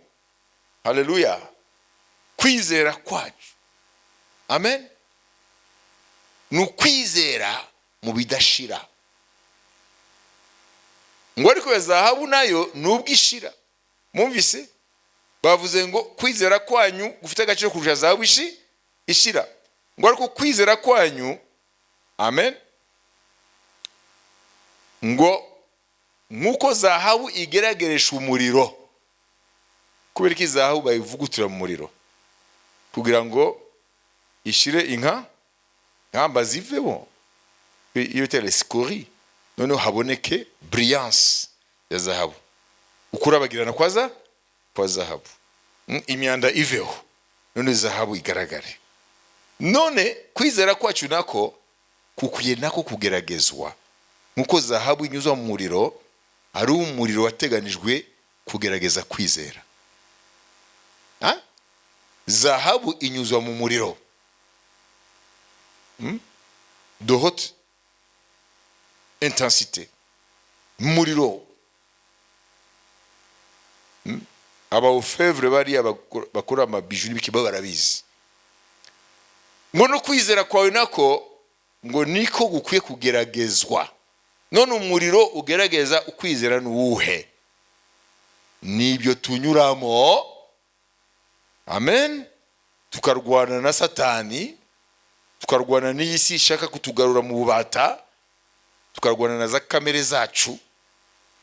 haleluya, kwizera kwacu, amen, ni ukwizera mu bidashira. Ngo ariko iyo zahabu nayo nubwo ishira, mwumvise? Bavuze ngo kwizera kwanyu gufite agaciro kurusha zahabu ishira, ngo ariko kwizera kwanyu, amen, ngo nk'uko zahabu igerageresha umuriro. Kubera ko izahabu bayivugutira mu muriro kugira ngo ishire inka nkamba zivemo, iyo bita scories, noneho haboneke brillance ya zahabu, ukurabagirana kwa zahabu. Imyanda iveho, none zahabu igaragare. None kwizera kwacu nako kukwiye nako kugeragezwa nkuko zahabu inyuzwa mu muriro. Ari umuriro wateganijwe kugerageza kwizera. Ha? Zahabu inyuzwa mu muriro De haute intensité, muriro. Aba orfèvre bariya bakora ama bijoux n'ibiki bo barabizi. Ngo no kwizera kwawe nako ngo niko gukwiye kugeragezwa. None umuriro ugerageza ukwizera ni uwuhe? Nibyo tunyuramo, amen, tukarwana na Satani, tukarwana n'iyi si ishaka kutugarura mu bubata, tukarwana na za kamere zacu,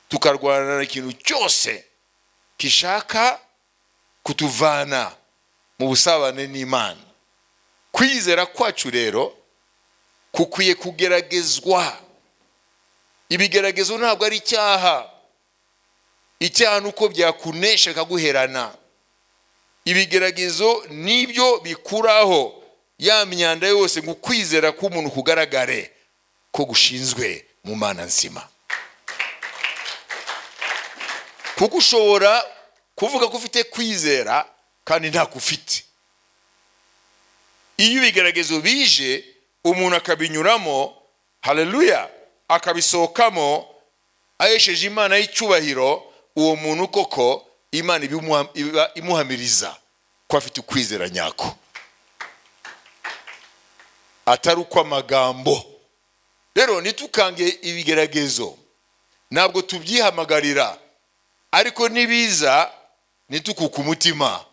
tukarwana na ikintu cyose gishaka kutuvana mu busabane n'Imana. Kwizera kwacu rero kukwiye kugeragezwa. Ibigeragezo ntabwo ari icyaha. Icyaha ni uko byakunesha bikaguherana. Ibigeragezo nibyo bikuraho ya myanda yose ngo ukwizera k'umuntu kugaragare ko gushinzwe mu Mana nzima. Kuko ushobora kuvuga ko ufite kwizera kandi ntako ufite. Iyo ibigeragezo bije, umuntu akabinyuramo, haleluya, akabisohokamo ahesheje Imana y'icyubahiro, uwo muntu koko Imana iba imuhamiriza ko afite ukwizera nyako, atari uko amagambo. Rero ntitukange ibigeragezo. Ntabwo tubyihamagarira, ariko nibiza ntitukuke umutima,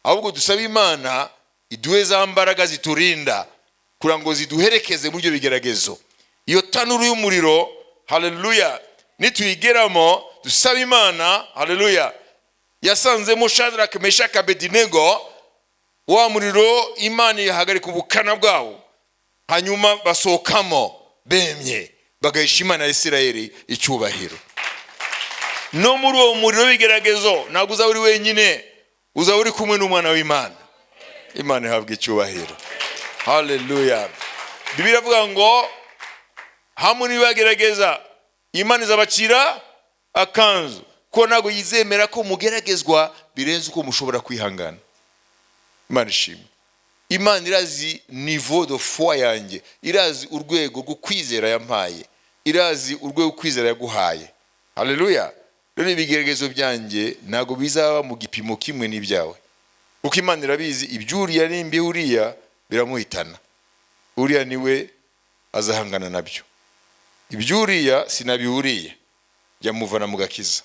ahubwo dusabe Imana iduhe za mbaraga ziturinda kugira ngo ziduherekeze muri ibyo bigeragezo. Iyo tanuru y'umuriro, haleluya, nituyigeramo, dusabe Imana, haleluya, yasanzemo Shadrach, Meshach, Abedinego wa muriro, Imana ihagarika ubukana bwawo, hanyuma basohokamo bemye, bagahesha Imana ya Isirayeli icyubahiro. No muri uwo muriro w'ibigeragezo ntabwo uzaba uri wenyine, uzaba uri kumwe n'umwana w'Imana. Imana ihabwa icyubahiro, haleluya. Bibiliya iravuga ngo hamwe nibagerageza, Imana izabacira akanzu, ko ntabwo yizemera ko mugeragezwa birenze uko mushobora kwihangana. Imana ishimwe. Imana irazi niveau de foi yanjye, irazi urwego rwo kwizera yampaye, irazi urwego rwo kwizera yaguhaye, haleluya. Rero ibigeragezo byanjye ntabwo bizaba mu gipimo kimwe n'ibyawe, kuko Imana irabizi. Iby'uriya nimba uriya biramuhitana, uriya niwe azahangana nabyo. Iby'uriya sinabihuriye byamuvana mu gakiza.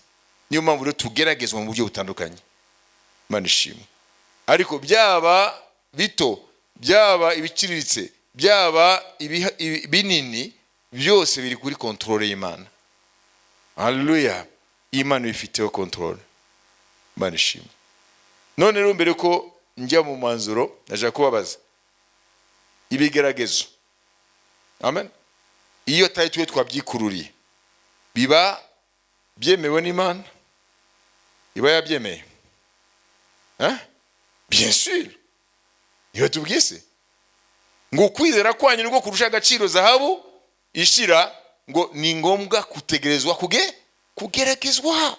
Niyo mpamvu rero tugeragezwa mu buryo butandukanye. Imana ishimwe. Ariko byaba bito, byaba ibiciriritse, byaba binini, byose biri kuri contrôle y'Imana, haleluya. Imana ibifiteho contrôle. Imana ishimwe. None rero mbere ko njya mu mwanzuro, ndashaka kubabaza: ibigeragezo, amen, iyo atari twe twabyikururiye, biba byemewe n'Imana? Iba yabyemeye, hein? Bien sûr. Niyo tubwise ngo ukwizera kwanyu niko kurusha agaciro zahabu ishira, ngo ni ngombwa kutegerezwa kugeragezwa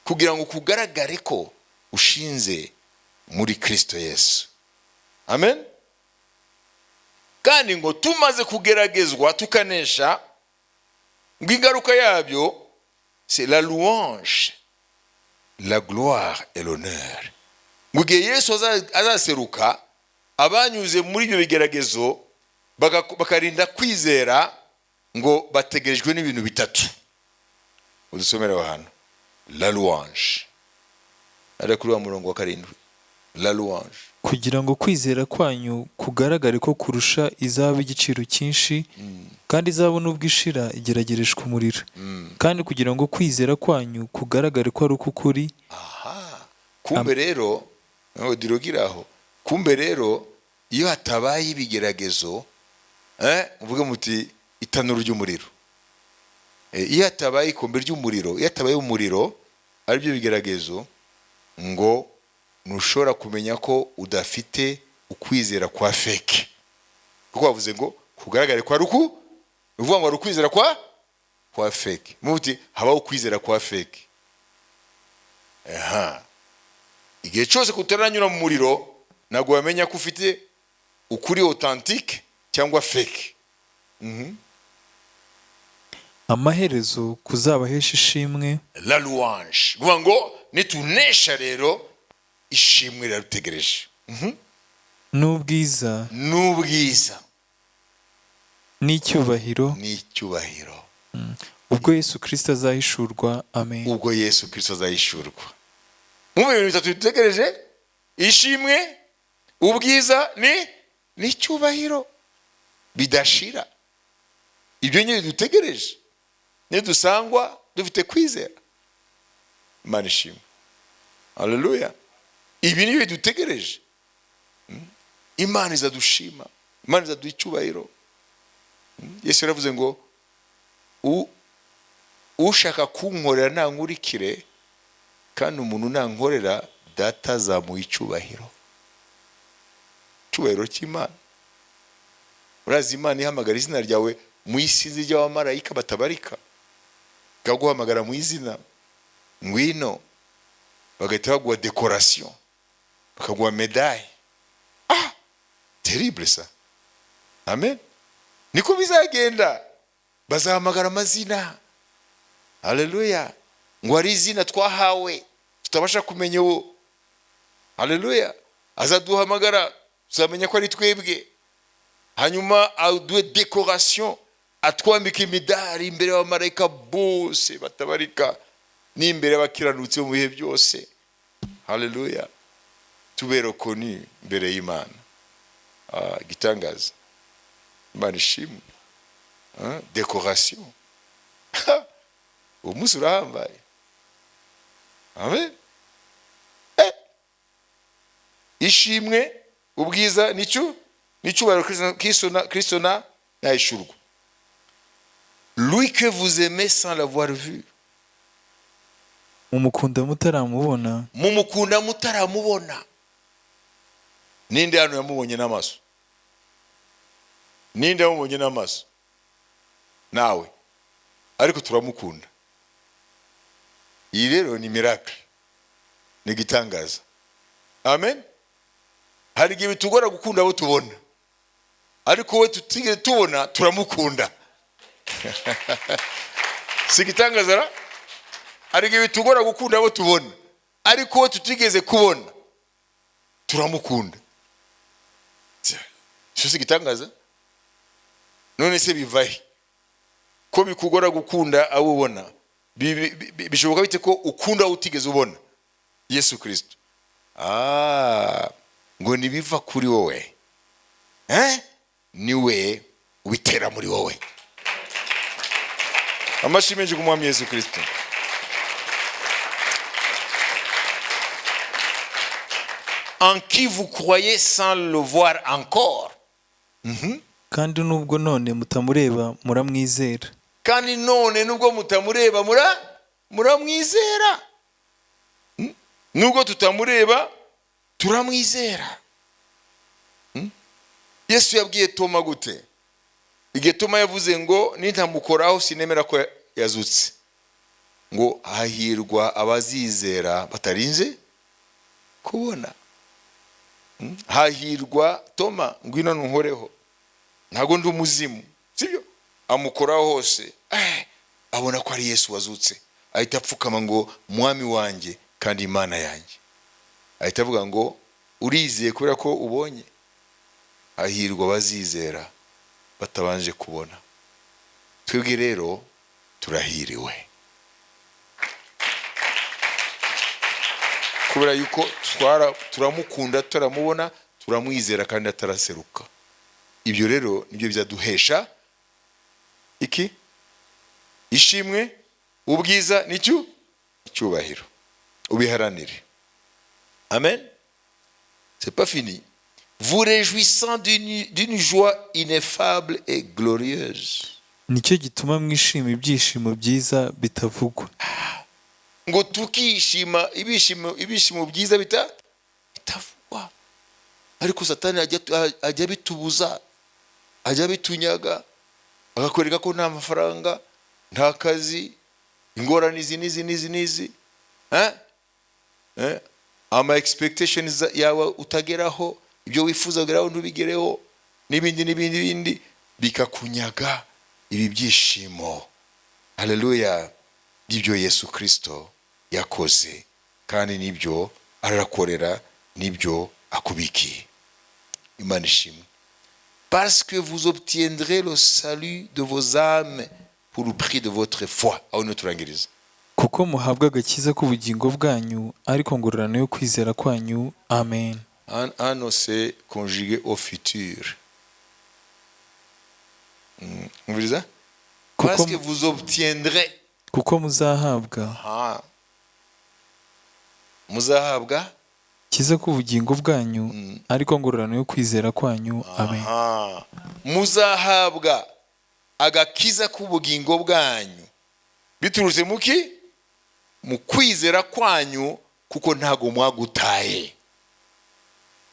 kugira ngo kugaragare ko ushinze muri Kristo Yesu, amen. Kandi ngo tumaze kugeragezwa tukanesha, ngo ingaruka yabyo c'est la louange, la gloire et l'honneur. Ngo igihe Yesu azaseruka, abanyuze muri ibyo bigeragezo bakarinda kwizera, ngo bategerejwe n'ibintu bitatu. Udusomere aho hantu: la louange. Ari kuri wa murongo wa 7, la louange.
Kugira ngo kwizera kwanyu kugaragare ko kurusha izahabu igiciro cyinshi, kandi izahabu nubwo ishira igeragereshwa umuriro, kandi kugira ngo kwizera kwanyu kugaragare ko ari uk'ukuri.
Aha, kumbe rero dirogira aho. Kumbe rero iyo hatabaye ibigeragezo, muvuge muti itanuru ry'umuriro. Iyo hatabaye ikombe ry'umuriro, iyo hatabaye umuriro aribyo bigeragezo, ngo ntushobora kumenya ko udafite ukwizera kwa fake, kuko bavuze ngo kugaragare kwa ruku, ni ukuvuga ngo hari ukwizera kwa fake. Muti habaho ukwizera kwa fake. Aha, igihe cyose kutaranyura mu muriro, ntabwo wamenya ko ufite ukuri authentique cyangwa fake.
Amaherezo kuzabahesha ishimwe.
La louange, kuvuga ngo nitunesha rero, ishimwe riradutegereje.
N'ubwiza
n'ubwiza
n'icyubahiro
n'icyubahiro
ubwo Yesu Kirisito azahishurwa. Amen.
Ubwo Yesu Kirisito azahishurwa. Mu bintu bitatu dutegereje: ishimwe, ubwiza ni n'icyubahiro bidashira. Ibyo nyine dutegereje nidusangwa dufite kwizera. Imana ishimwe, haleluya! Ibi ni byo dutegereje. Imana izadushima, Imana izaduha icyubahiro. Yesu yaravuze ngo ushaka kunkorera nankurikire, kandi umuntu nankorera, Data azamuha icyubahiro. Icyubahiro cy'Imana. Urazi Imana ihamagara izina ryawe mu isinzi ry'abamarayika batabarika, ikaguhamagara mu izina, ngwino, bagahita baguha décoration, bakaguha médaille. Ah, terrible ça! Amen. Niko bizagenda, bazahamagara amazina. Haleluya! Ngo hari izina twahawe tutabasha kumenya ubu. Haleluya! Azaduhamagara, tuzamenya ko ari twebwe, hanyuma aduhe décoration, atwambika imidari imbere y'abamarayika bose batabarika n'imbere y'abakiranutsi bo mu bihe byose. Haleluya! Tube reconnu imbere y'Imana. Ah, igitangaza! Imana ishimwe. Ah, décoration! Uwo munsi urahambaye. Amen. Ishimwe, ubwiza nicyo n'icyubahiro, Kristo na nahishurwa. Lui que vous aimez sans l'avoir vu.
Mumukunda mutaramubona.
Mumukunda mutaramubona. Ninde hano yamubonye n'amaso? Ninde yamubonye n'amaso? Nawe. Ariko turamukunda. Iyi rero ni miracle, ni igitangaza. Amen. Hari igihe bitugora gukunda abo tubona, ariko we tutigeze tubona turamukunda. Si igitangaza ra? Hari igihe bitugora gukunda abo tubona, ariko we tutigeze kubona turamukunda. Icyo si igitangaza? None se biva he ko bikugora gukunda abo ubona? Bishoboka bite ko ukunda abo utigeze ubona, Yesu Kirisito? Ah, ngo ntibiva kuri wowe, eh? Niwe ubitera muri wowe. Amashyi menshi ku Mwami Yesu Kirisito. En qui vous croyez sans le voir encore.
Kandi nubwo none mutamureba, muramwizera.
Kandi none nubwo mutamureba, muramwizera. Nubwo tutamureba, turamwizera. Yesu yabwiye Toma gute igihe Toma yavuze ngo nintamukoraho sinemera ko yazutse? Ngo hahirwa abazizera batarinze kubona. Hahirwa Toma, ngwino ntuhoreho, ntabwo ndi umuzimu, sibyo? Amukoraho hose, abona ko ari Yesu wazutse, ahita apfukama ngo Mwami wanjye kandi Imana yanjye. Ahita avuga ngo urizeye kubera ko ubonye. Hahirwa abazizera batabanje kubona. Twebwe rero turahiriwe. Kubera yuko turamukunda turamubona, turamwizera kandi ataraseruka. Ibyo rero nibyo byaduhesha iki? Ishimwe, ubwiza n'icyo icyubahiro. Ubiharanire. Amen. C'est pas fini. Vous réjouissant d'une joie ineffable et glorieuse.
Nicyo gituma mwishima ibyishimo byiza bitavugwa.
Ngo tukishima ibyishimo byiza bitavugwa. Ariko Satani ajya abitubuza, ajya abitunyaga, akakwereka ko nta mafaranga, nta kazi, ingorane izi n'izi n'izi n'izi, eh? Eh? Ama expectations yawe utageraho, ibyo wifuza kugeraho ntubigereho, n'ibindi n'ibindi bindi bikakunyaga ibi byishimo, haleluya, by'ibyo Yesu Kirisito yakoze kandi nibyo arakorera, nibyo akubikiye. Imana ishimwe. Parce que vous obtiendrez le salut de vos âmes pour le prix de votre foi. Aho niho turangiriza.
Kuko muhabwa agakiza k'ubugingo bwanyu, ariko ngororano yo kwizera kwanyu. Amen.
Hano c'est conjugué au futur. Umviriza?
Kuko
Parce que vous obtiendrez.
Kuko muzahabwa
Ah. Muzahabwa
kiza k'ubugingo bwanyu, ariko ngororano yo kwizera kwanyu. Amen.
Aha. Muzahabwa agakiza k'ubugingo bwanyu biturutse muki? Mu kwizera kwanyu, kuko ntago mwagutaye.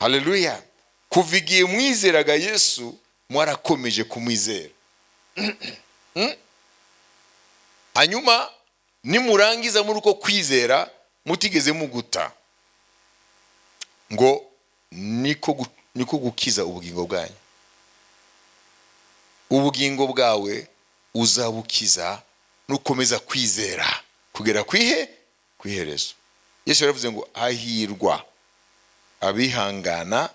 Haleluya! Kuva igihe mwizeraga Yesu, mwarakomeje kumwizera. Hanyuma nimurangiza muri uko kwizera mutigeze muguta, ngo niko gukiza ubugingo bwanyu. Ubugingo bwawe uzabukiza nukomeza kwizera kugera ku iherezo. Yesu yaravuze ngo hahirwa abihangana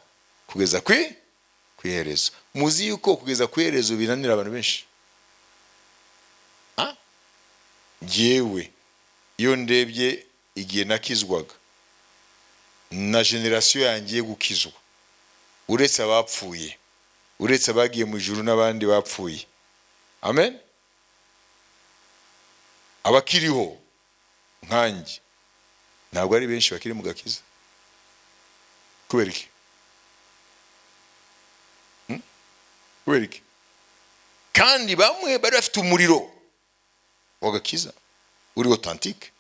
kugeza ku iherezo. Muzi yuko kugeza ku iherezo binanira abantu benshi. Ah? Jyewe iyo ndebye igihe nakizwaga na génération yanjye yo gukizwa, uretse abapfuye, uretse abagiye mu ijuru n'abandi bapfuye, amen, abakiriho nkanjye ntabwo ari benshi bakiri mu gakiza. Kubera iki? Kubera iki? Kandi bamwe bari bafite umuriro w'agakiza uri authentique,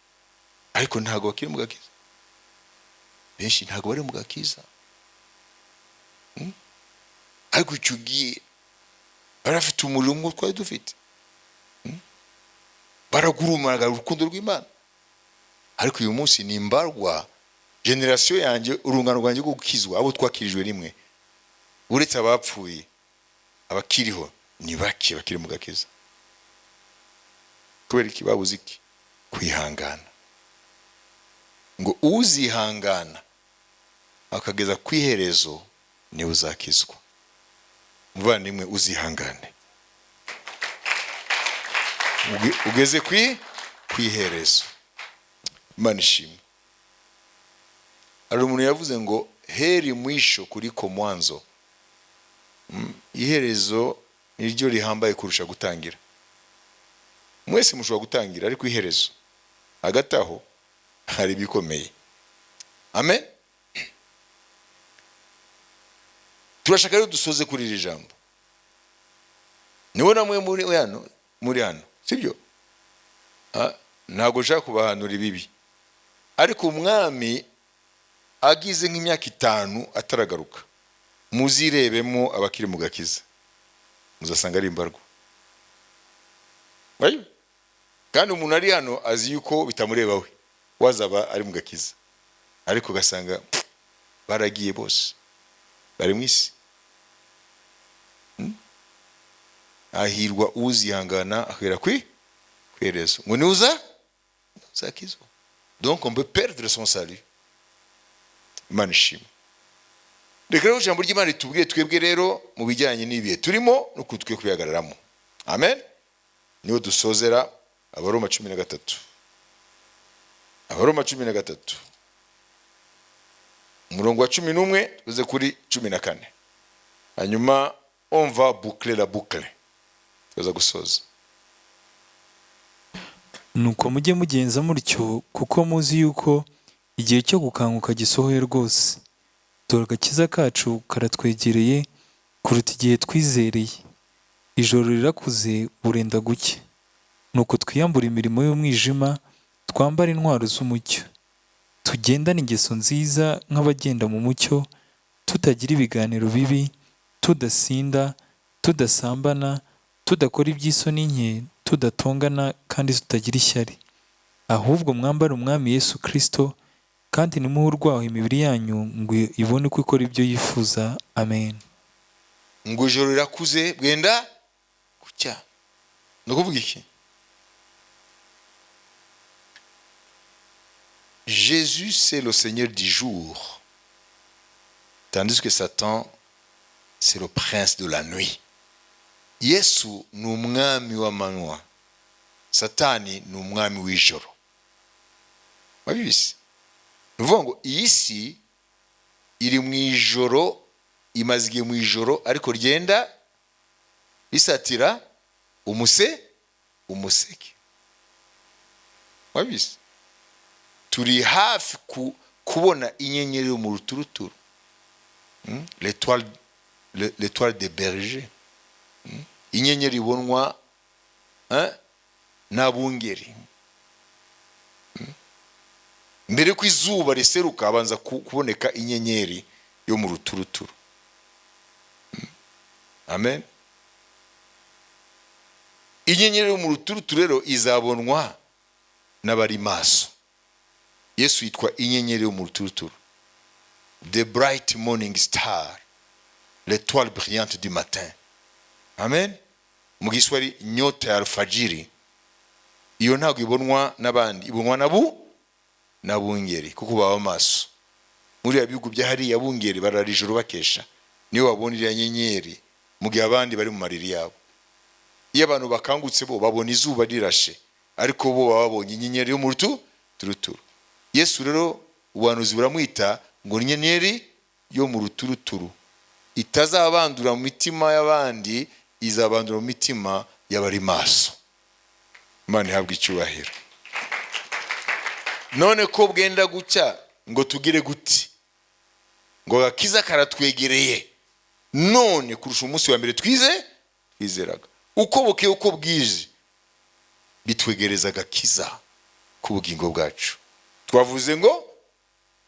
ariko ntabwo bakiri mu gakiza. Benshi ntabwo bari mu gakiza. Ariko icyo gihe bari bafite umuriro nk'uwo twari dufite. Baragurumanaga urukundo rw'Imana. Ariko uyu munsi ni imbarwa. Génération yanjye, urungano rwanjye rwo gukizwa, abo twakirijwe rimwe, uretse abapfuye, abakiriho ni bake bakiri mu gakiza. Kubera iki? Babuze iki? Kwihangana. Ngo uzihangana akageza ku iherezo niwe uzakizwa. Muvandimwe, uzihangane ugeze ku iherezo. Imana ishimwe. Hari umuntu yavuze ngo heri mwisho kuliko mwanzo. Iherezo niryo rihambaye kurusha gutangira. Mwese mushobora gutangira, ariko iherezo, hagati aho hari ibikomeye. Amen. Turashaka rero dusoze kuri iri jambo. Niwe namwe muri hano, sibyo? Ah, ntabwo nshaka kubahanura ibibi, ariko umwami agize nk'imyaka 5 ataragaruka, muzirebemo abakiri mu gakiza, muzasanga ari imbarwa. Ayo. Kandi umuntu ari hano azi yuko bitamureba, we wazaba ari mu gakiza, ariko ugasanga baragiye bose, bari mu isi. Ahirwa uzihangana akagera ku iherezo, ngo niuza uzakizwa. Donc on peut perdre son salut. Imana ishimwe. Reka rero ijambo ry'Imana ritubwiye twebwe rero mu bijyanye n'ibihe turimo n'ukuntu dukwiye kubihagararamo. Amen. Niho dusozera. Abaroma 13, Abaroma 13. Umurongo wa 11 tuze kuri 14, hanyuma on va boucler la boucle, tuza gusoza.
Nuko mujye mugenza mutyo, kuko muzi yuko igihe cyo gukanguka gisohoye rwose. Dore agakiza kacu karatwegereye kuruta igihe twizereye. Ijoro rirakuze, burenda gucya. Nuko twiyambura imirimo y'umwijima, twambare intwaro z'umucyo. Tugendane ingeso nziza nk'abagenda mu mucyo, tutagira ibiganiro bibi, tudasinda, tudasambana, tudakora iby'isoni nke, tudatongana kandi tutagira ishyari. Ahubwo mwambare Umwami Yesu Kristo, kandi ntimuhe urwaho imibiri yanyu ngo ibone uko ikora ibyo yifuza. Amen.
Ngo ijoro rirakuze, bwenda gucya. Ni ukuvuga iki? Jésus, c'est le Seigneur du jour, tandis que Satan, c'est le prince de la nuit. Yesu ni umwami w'amanywa, Satani ni umwami w'ijoro. Wabizi? Ni ukuvuga ngo iyi si iri mu ijoro, imaze igihe mu ijoro, ariko ryenda risatira umuseke. Wabizi? Turi hafi kubona inyenyeri yo mu ruturuturu. L'étoile des bergers. Inyenyeri ibonwa, hein, n'abungeri. Mbere ko izuba riseruka habanza kuboneka inyenyeri yo mu ruturuturu. Amen. Inyenyeri yo mu ruturuturu rero izabonwa n'abari maso. Yesu yitwa inyenyeri yo mu ruturuturu, the bright morning star, l'étoile brillante du matin. Amen. Mu Giswahili, nyota ya alfajiri. Iyo ntabwo ibonwa n'abandi, ibonwa n'abungeri, kuko baba maso. Muri ya bihugu bya hariya, bungeri barara ijoro bakesha, niyo babona iriya nyenyeri, mu gihe abandi bari mu mariri yabo. Iyo abantu bakangutse, bo babona izuba rirashe, ariko bo baba babonye inyenyeri yo mu ruturuturu. Yesu rero, ubuhanuzi buramwita ngo ni inyenyeri yo mu ruturuturu, itazabandura mu mitima y'abandi, izabandura mu mitima y'abari maso. Imana ihabwe icyubahiro. None ko bwenda gucya, ngo tugire guti? Ngo agakiza karatwegereye none kurusha umunsi wa mbere twizeraga. Uko bukeye, uko bwije, bitwegereza agakiza k'ubugingo bwacu. Twavuze ngo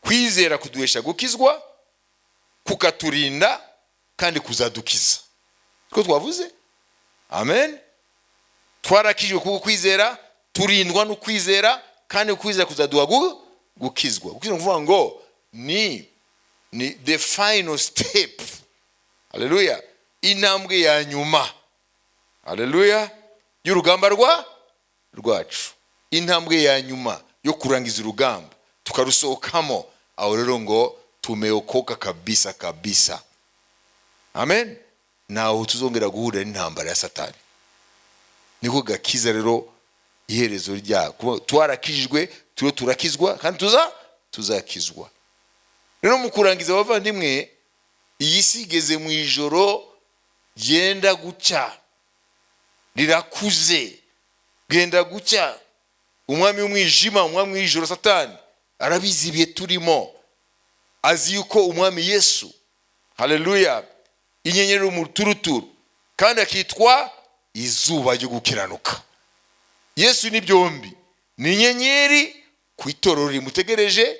kwizera kuduhesha gukizwa, kukaturinda kandi kuzadukiza. Ko twavuze amen. Twarakijwe kuko kwizera, turindwa no kwizera, kandi kwizera kuzaduha gukizwa. Gukizwa ni ukuvuga ngo ni the final step. Haleluya! Intambwe ya nyuma, haleluya, y'urugamba rwacu, intambwe ya nyuma yo kurangiza urugamba tukarusohokamo. Aho rero ngo tumeokoka kabisa kabisa. Amen. Ntaho tuzongera guhurira n'intambara ya Satani. Niko gakiza rero, iherezo ryako. Twarakijijwe, turiho turakizwa, kandi tuzakizwa. Rero mu kurangiza, abavandimwe, iyi si igeze mu ijoro ryenda gucya, rirakuze, bwenda gucya. Umwami w'umwijima, umwami w'ijoro, Satani, arabizi ibihe turimo. Azi yuko Umwami Yesu, haleluya, inyenyeri mu ruturuturu, kandi akitwa izuba ryo gukiranuka. Yesu ni byombi: ni inyenyeri ku itorero rimutegereje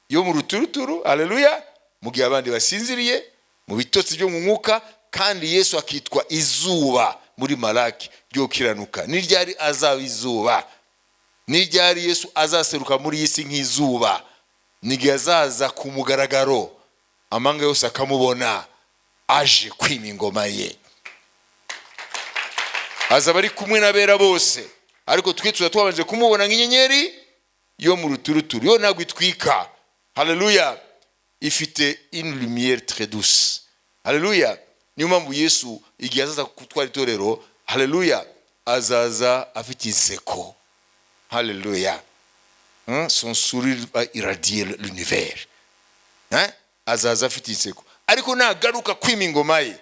yo mu ruturuturu, haleluya, mu gihe abandi basinziriye mu bitotsi byo mu mwuka, kandi Yesu akitwa izuba muri Malaki ryo gukiranuka. Ni ryari azaba izuba? Ni ryari Yesu azaseruka muri iyi si nk'izuba? Ni igihe azaza ku mugaragaro, amanga yose akamubona aje kwima ingoma ye. Azaba ari kumwe n'abera bose, ariko twe tuba twabanje kumubona nk'inyenyeri yo mu ruturuturu. Yo ntabwo itwika, haleluya, ifite une lumière très douce. Haleluya! Niyo mpamvu Yesu, igihe azaza gutwara itorero, haleluya, azaza afite inseko. Haleluya! Son sourire va irradier l'univers. Eh? Azaza afite inseko, ariko nagaruka kwima ingoma ye,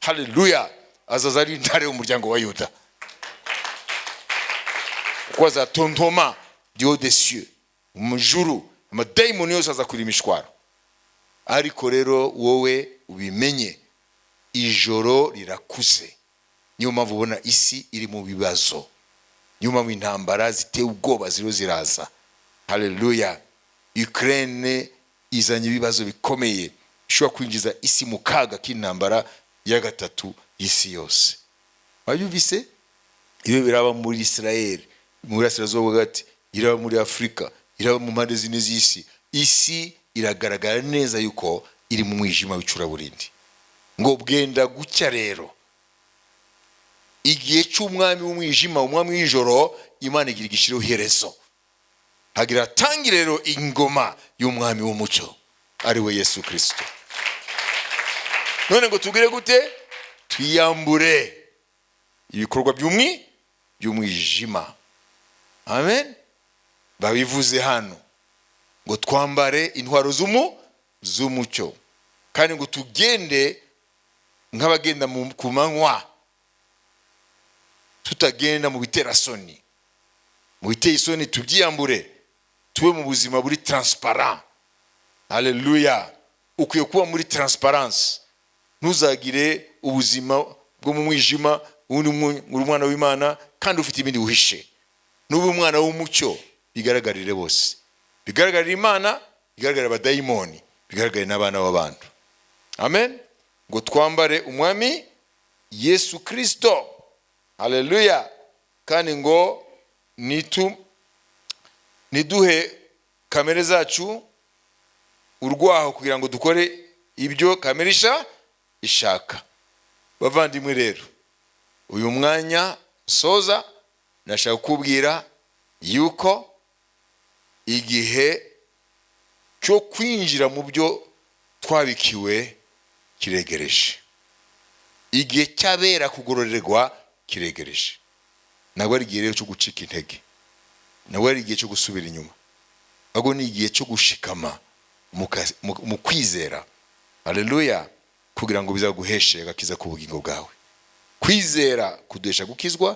haleluya, azaza ari intare y'umuryango wa Yuda, kuko azatontoma Dieu des cieux, mu ijuru amadayimoni yose azakwira imishwaro. Ariko rero wowe ubimenye, ijoro rirakuze. Niyo mpamvu ubona isi iri mu bibazo, niyo mpamvu intambara ziteye ubwoba ziriho ziraza. Haleluya! Ukraine izanye ibibazo bikomeye bishobora kwinjiza isi mu kaga k'intambara ya gatatu y'isi yose. Wabyumvise? Iyo biraba muri Israel, mu burasirazuba bwo hagati, iraba muri Afurika, iraba mu mpande zine z'isi. Isi iragaragara neza yuko iri mu mwijima w'icuraburindi. Ngo bwenda gucya rero, igihe cy'umwami w'umwijima, umwami w'ijoro, Imana igira igishyiraho iherezo, hagira atangire rero ingoma y'umwami w'umucyo, ari we Yesu Kirisito. None ngo tugire gute? Twiyambure ibikorwa by'umwijima. Amen. Babivuze hano ngo twambare intwaro z'umucyo, kandi ngo tugende nk'abagenda ku manywa, tutagenda mu biterasoni, mu biteye isoni tubyiyambure, tube mu buzima buri transparent. Haleluya! Ukwiye kuba muri transparence, ntuzagire ubuzima bwo mu mwijima. Ubundi uri umwana w'Imana kandi ufite ibindi uhishe. Nuba umwana w'umucyo, bigaragarire bose, bigaragarire Imana, bigaragarire abadayimoni, bigaragarire n'abana b'abantu. Amen. Ngo twambare umwami Yesu Kirisito. Haleluya! Kandi ngo niduhe kamere zacu urwaho kugira ngo dukore ibyo kamere ishaka. Bavandimwe rero, uyu mwanya nsoza, nashaka kukubwira yuko igihe cyo kwinjira mu byo twabikiwe kiregereje, igihe cy'abera kugororerwa kiregereje. Ntabwo ari igihe rero cyo gucika intege, ntabwo ari igihe cyo gusubira inyuma, ahubwo ni igihe cyo gushikama mu kwizera. Haleluya! Kugira ngo bizaguheshe agakiza ku bugingo bwawe. Kwizera kuduhesha gukizwa,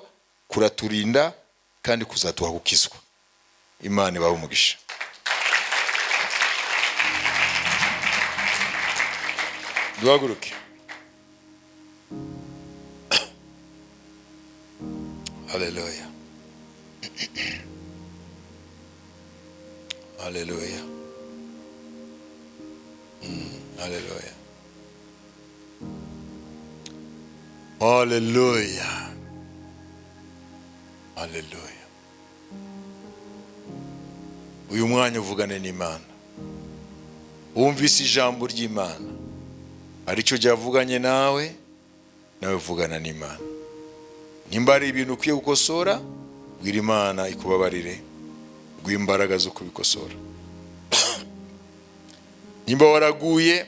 kuraturinda kandi kuzaduha gukizwa. Imana ibahe umugisha. Duhaguruke. Haleluya, haleluya, haleluya, haleluya, haleluya. Uyu mwanya uvugane n'Imana, wumvise ijambo ry'Imana, aricyo ryavuganye nawe, nawe vugana n'Imana. Nimba ari ibintu ukwiye gukosora, bwira Imana ikubabarire, guha imbaraga zo kubikosora. Nimba waraguye,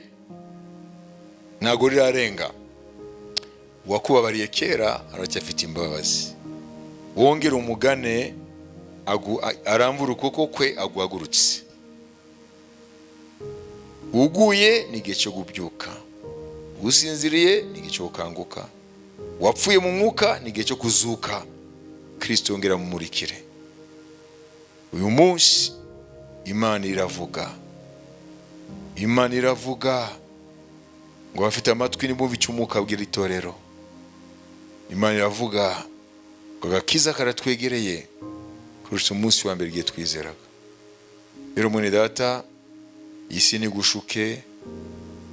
ntago rirarenga, uwakubabariye kera aracyafite imbabazi. Wongere umugane, aramvura ukuboko kwe aguhagurutse. Uguye ni igihe cyo kubyuka, usinziriye ni igihe cyo gukanguka, wapfuye mu mwuka ni igihe cyo kuzuka. Kristo yongera mumurikire. Uyu munsi Imana iravuga, Imana iravuga ngo abafite amatwi nibumve icyo umwuka abwira itorero. Imana iravuga ngo agakiza karatwegereye kurusha umunsi wa mbere igihe twizeraga. Rero mwene data, isi ntigushuke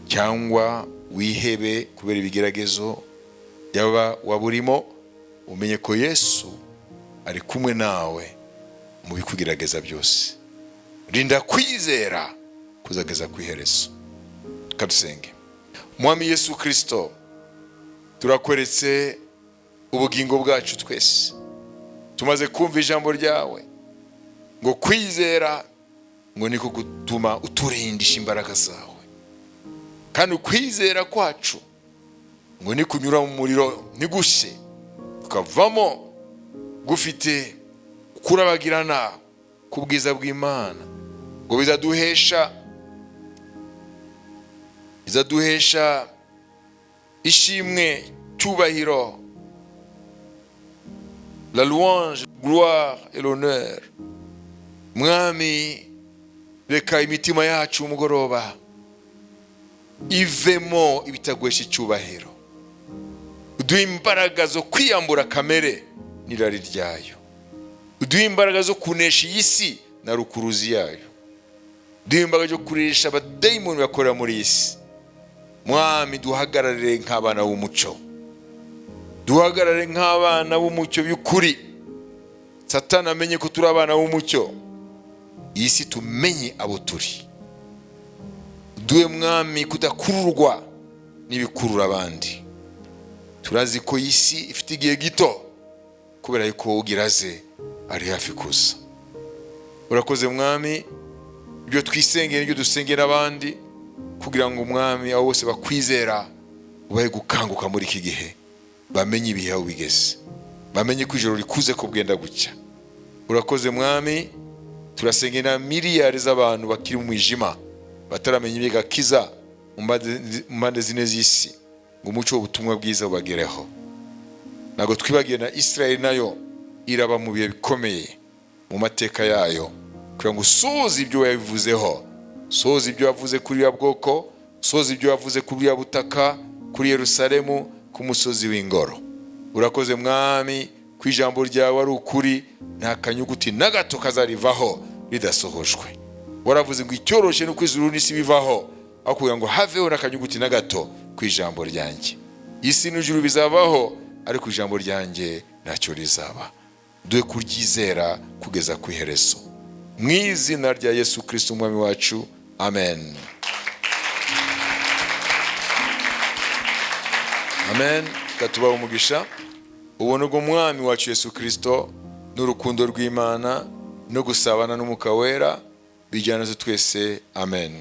cyangwa wihebe kubera ibigeragezo yaba waburimo, umenye ko Yesu ari kumwe nawe mu bikugerageza byose. Rinda kwizera kuzageza ku iherezo. Kadusenge. Mwami Yesu Kristo, turakweretse ubugingo bwacu twese. Tumaze kumva ijambo ryawe ngo kwizera ngo niko gutuma uturindisha imbaraga zawe, kandi ukwizera kwacu ngo ni kunyura mu muriro ntigushe, tukavamo gufite kurabagirana ku bwiza bw'Imana, ngo bizaduhesha Bizaduhesha ishimwe, cyubahiro, la louange, gloire et l'honneur. Mwami, reka imitima yacu umugoroba ivemo ibitaguhesha icyubahiro. Uduhe imbaraga zo kwiyambura kamere n'irari ryayo. Uduhe imbaraga zo kunesha iyi si na rukuruzi yayo. Uduhe imbaraga zo kunesha abadayimoni bakorera muri iyi si. Mwami, duhagarare nk'abana b'umucyo, duhagarare nk'abana b'umucyo by'ukuri. Satani amenye ko turi abana b'umucyo, iyi si tumenye abo turi. Duhe, Mwami, kudakururwa n'ibikurura abandi. Turazi ko iyi si ifite igihe gito, kubera yuko ugiraze ari hafi kuza. Urakoze, Mwami. Ibyo twisengera n'ibyo dusengera abandi, kugira ngo, Umwami, abo bose bakwizera ubahe gukanguka muri iki gihe, bamenye ibihe aho bigeze, bamenye ko ijoro rikuze, ko bwenda gucya. Urakoze, Mwami. Turasengera miliyari z'abantu bakiri mu mwijima, bataramenya iby'agakiza mu mpande zine z'isi, ngo umucyo w'ubutumwa bwiza ubagereho. Ntabwo twibagiwe na Israel, nayo iraba mu bihe bikomeye mu mateka yayo, kugira ngo usoze ibyo wabivuzeho, usoze ibyo wavuze kuri buriya bwoko, usoze ibyo wavuze kuri buriya butaka, kuri Yerusalemu, ku musozi w'ingoro. Urakoze, Mwami, ko ijambo ryawe ari ukuri, nta kanyuguti na gato kazarivaho ridasohojwe. Waravuze ngo icyoroshye ni uko ijuru n'isi bivaho, aho kugira ngo haveho n'akanyuguti na gato ku ijambo ryanjye. Isi n'ijuru bizavaho, ariko ijambo ryanjye ntacyo rizaba. Duhe kuryizera kugeza ku iherezo, mu izina rya Yesu Kirisito Umwami wacu, amen, amen. Katubaha umugisha, ubuntu bw'Umwami wacu Yesu Kirisito n'urukundo rw'Imana no gusabana n'Umwuka Wera bijyana twese, amen.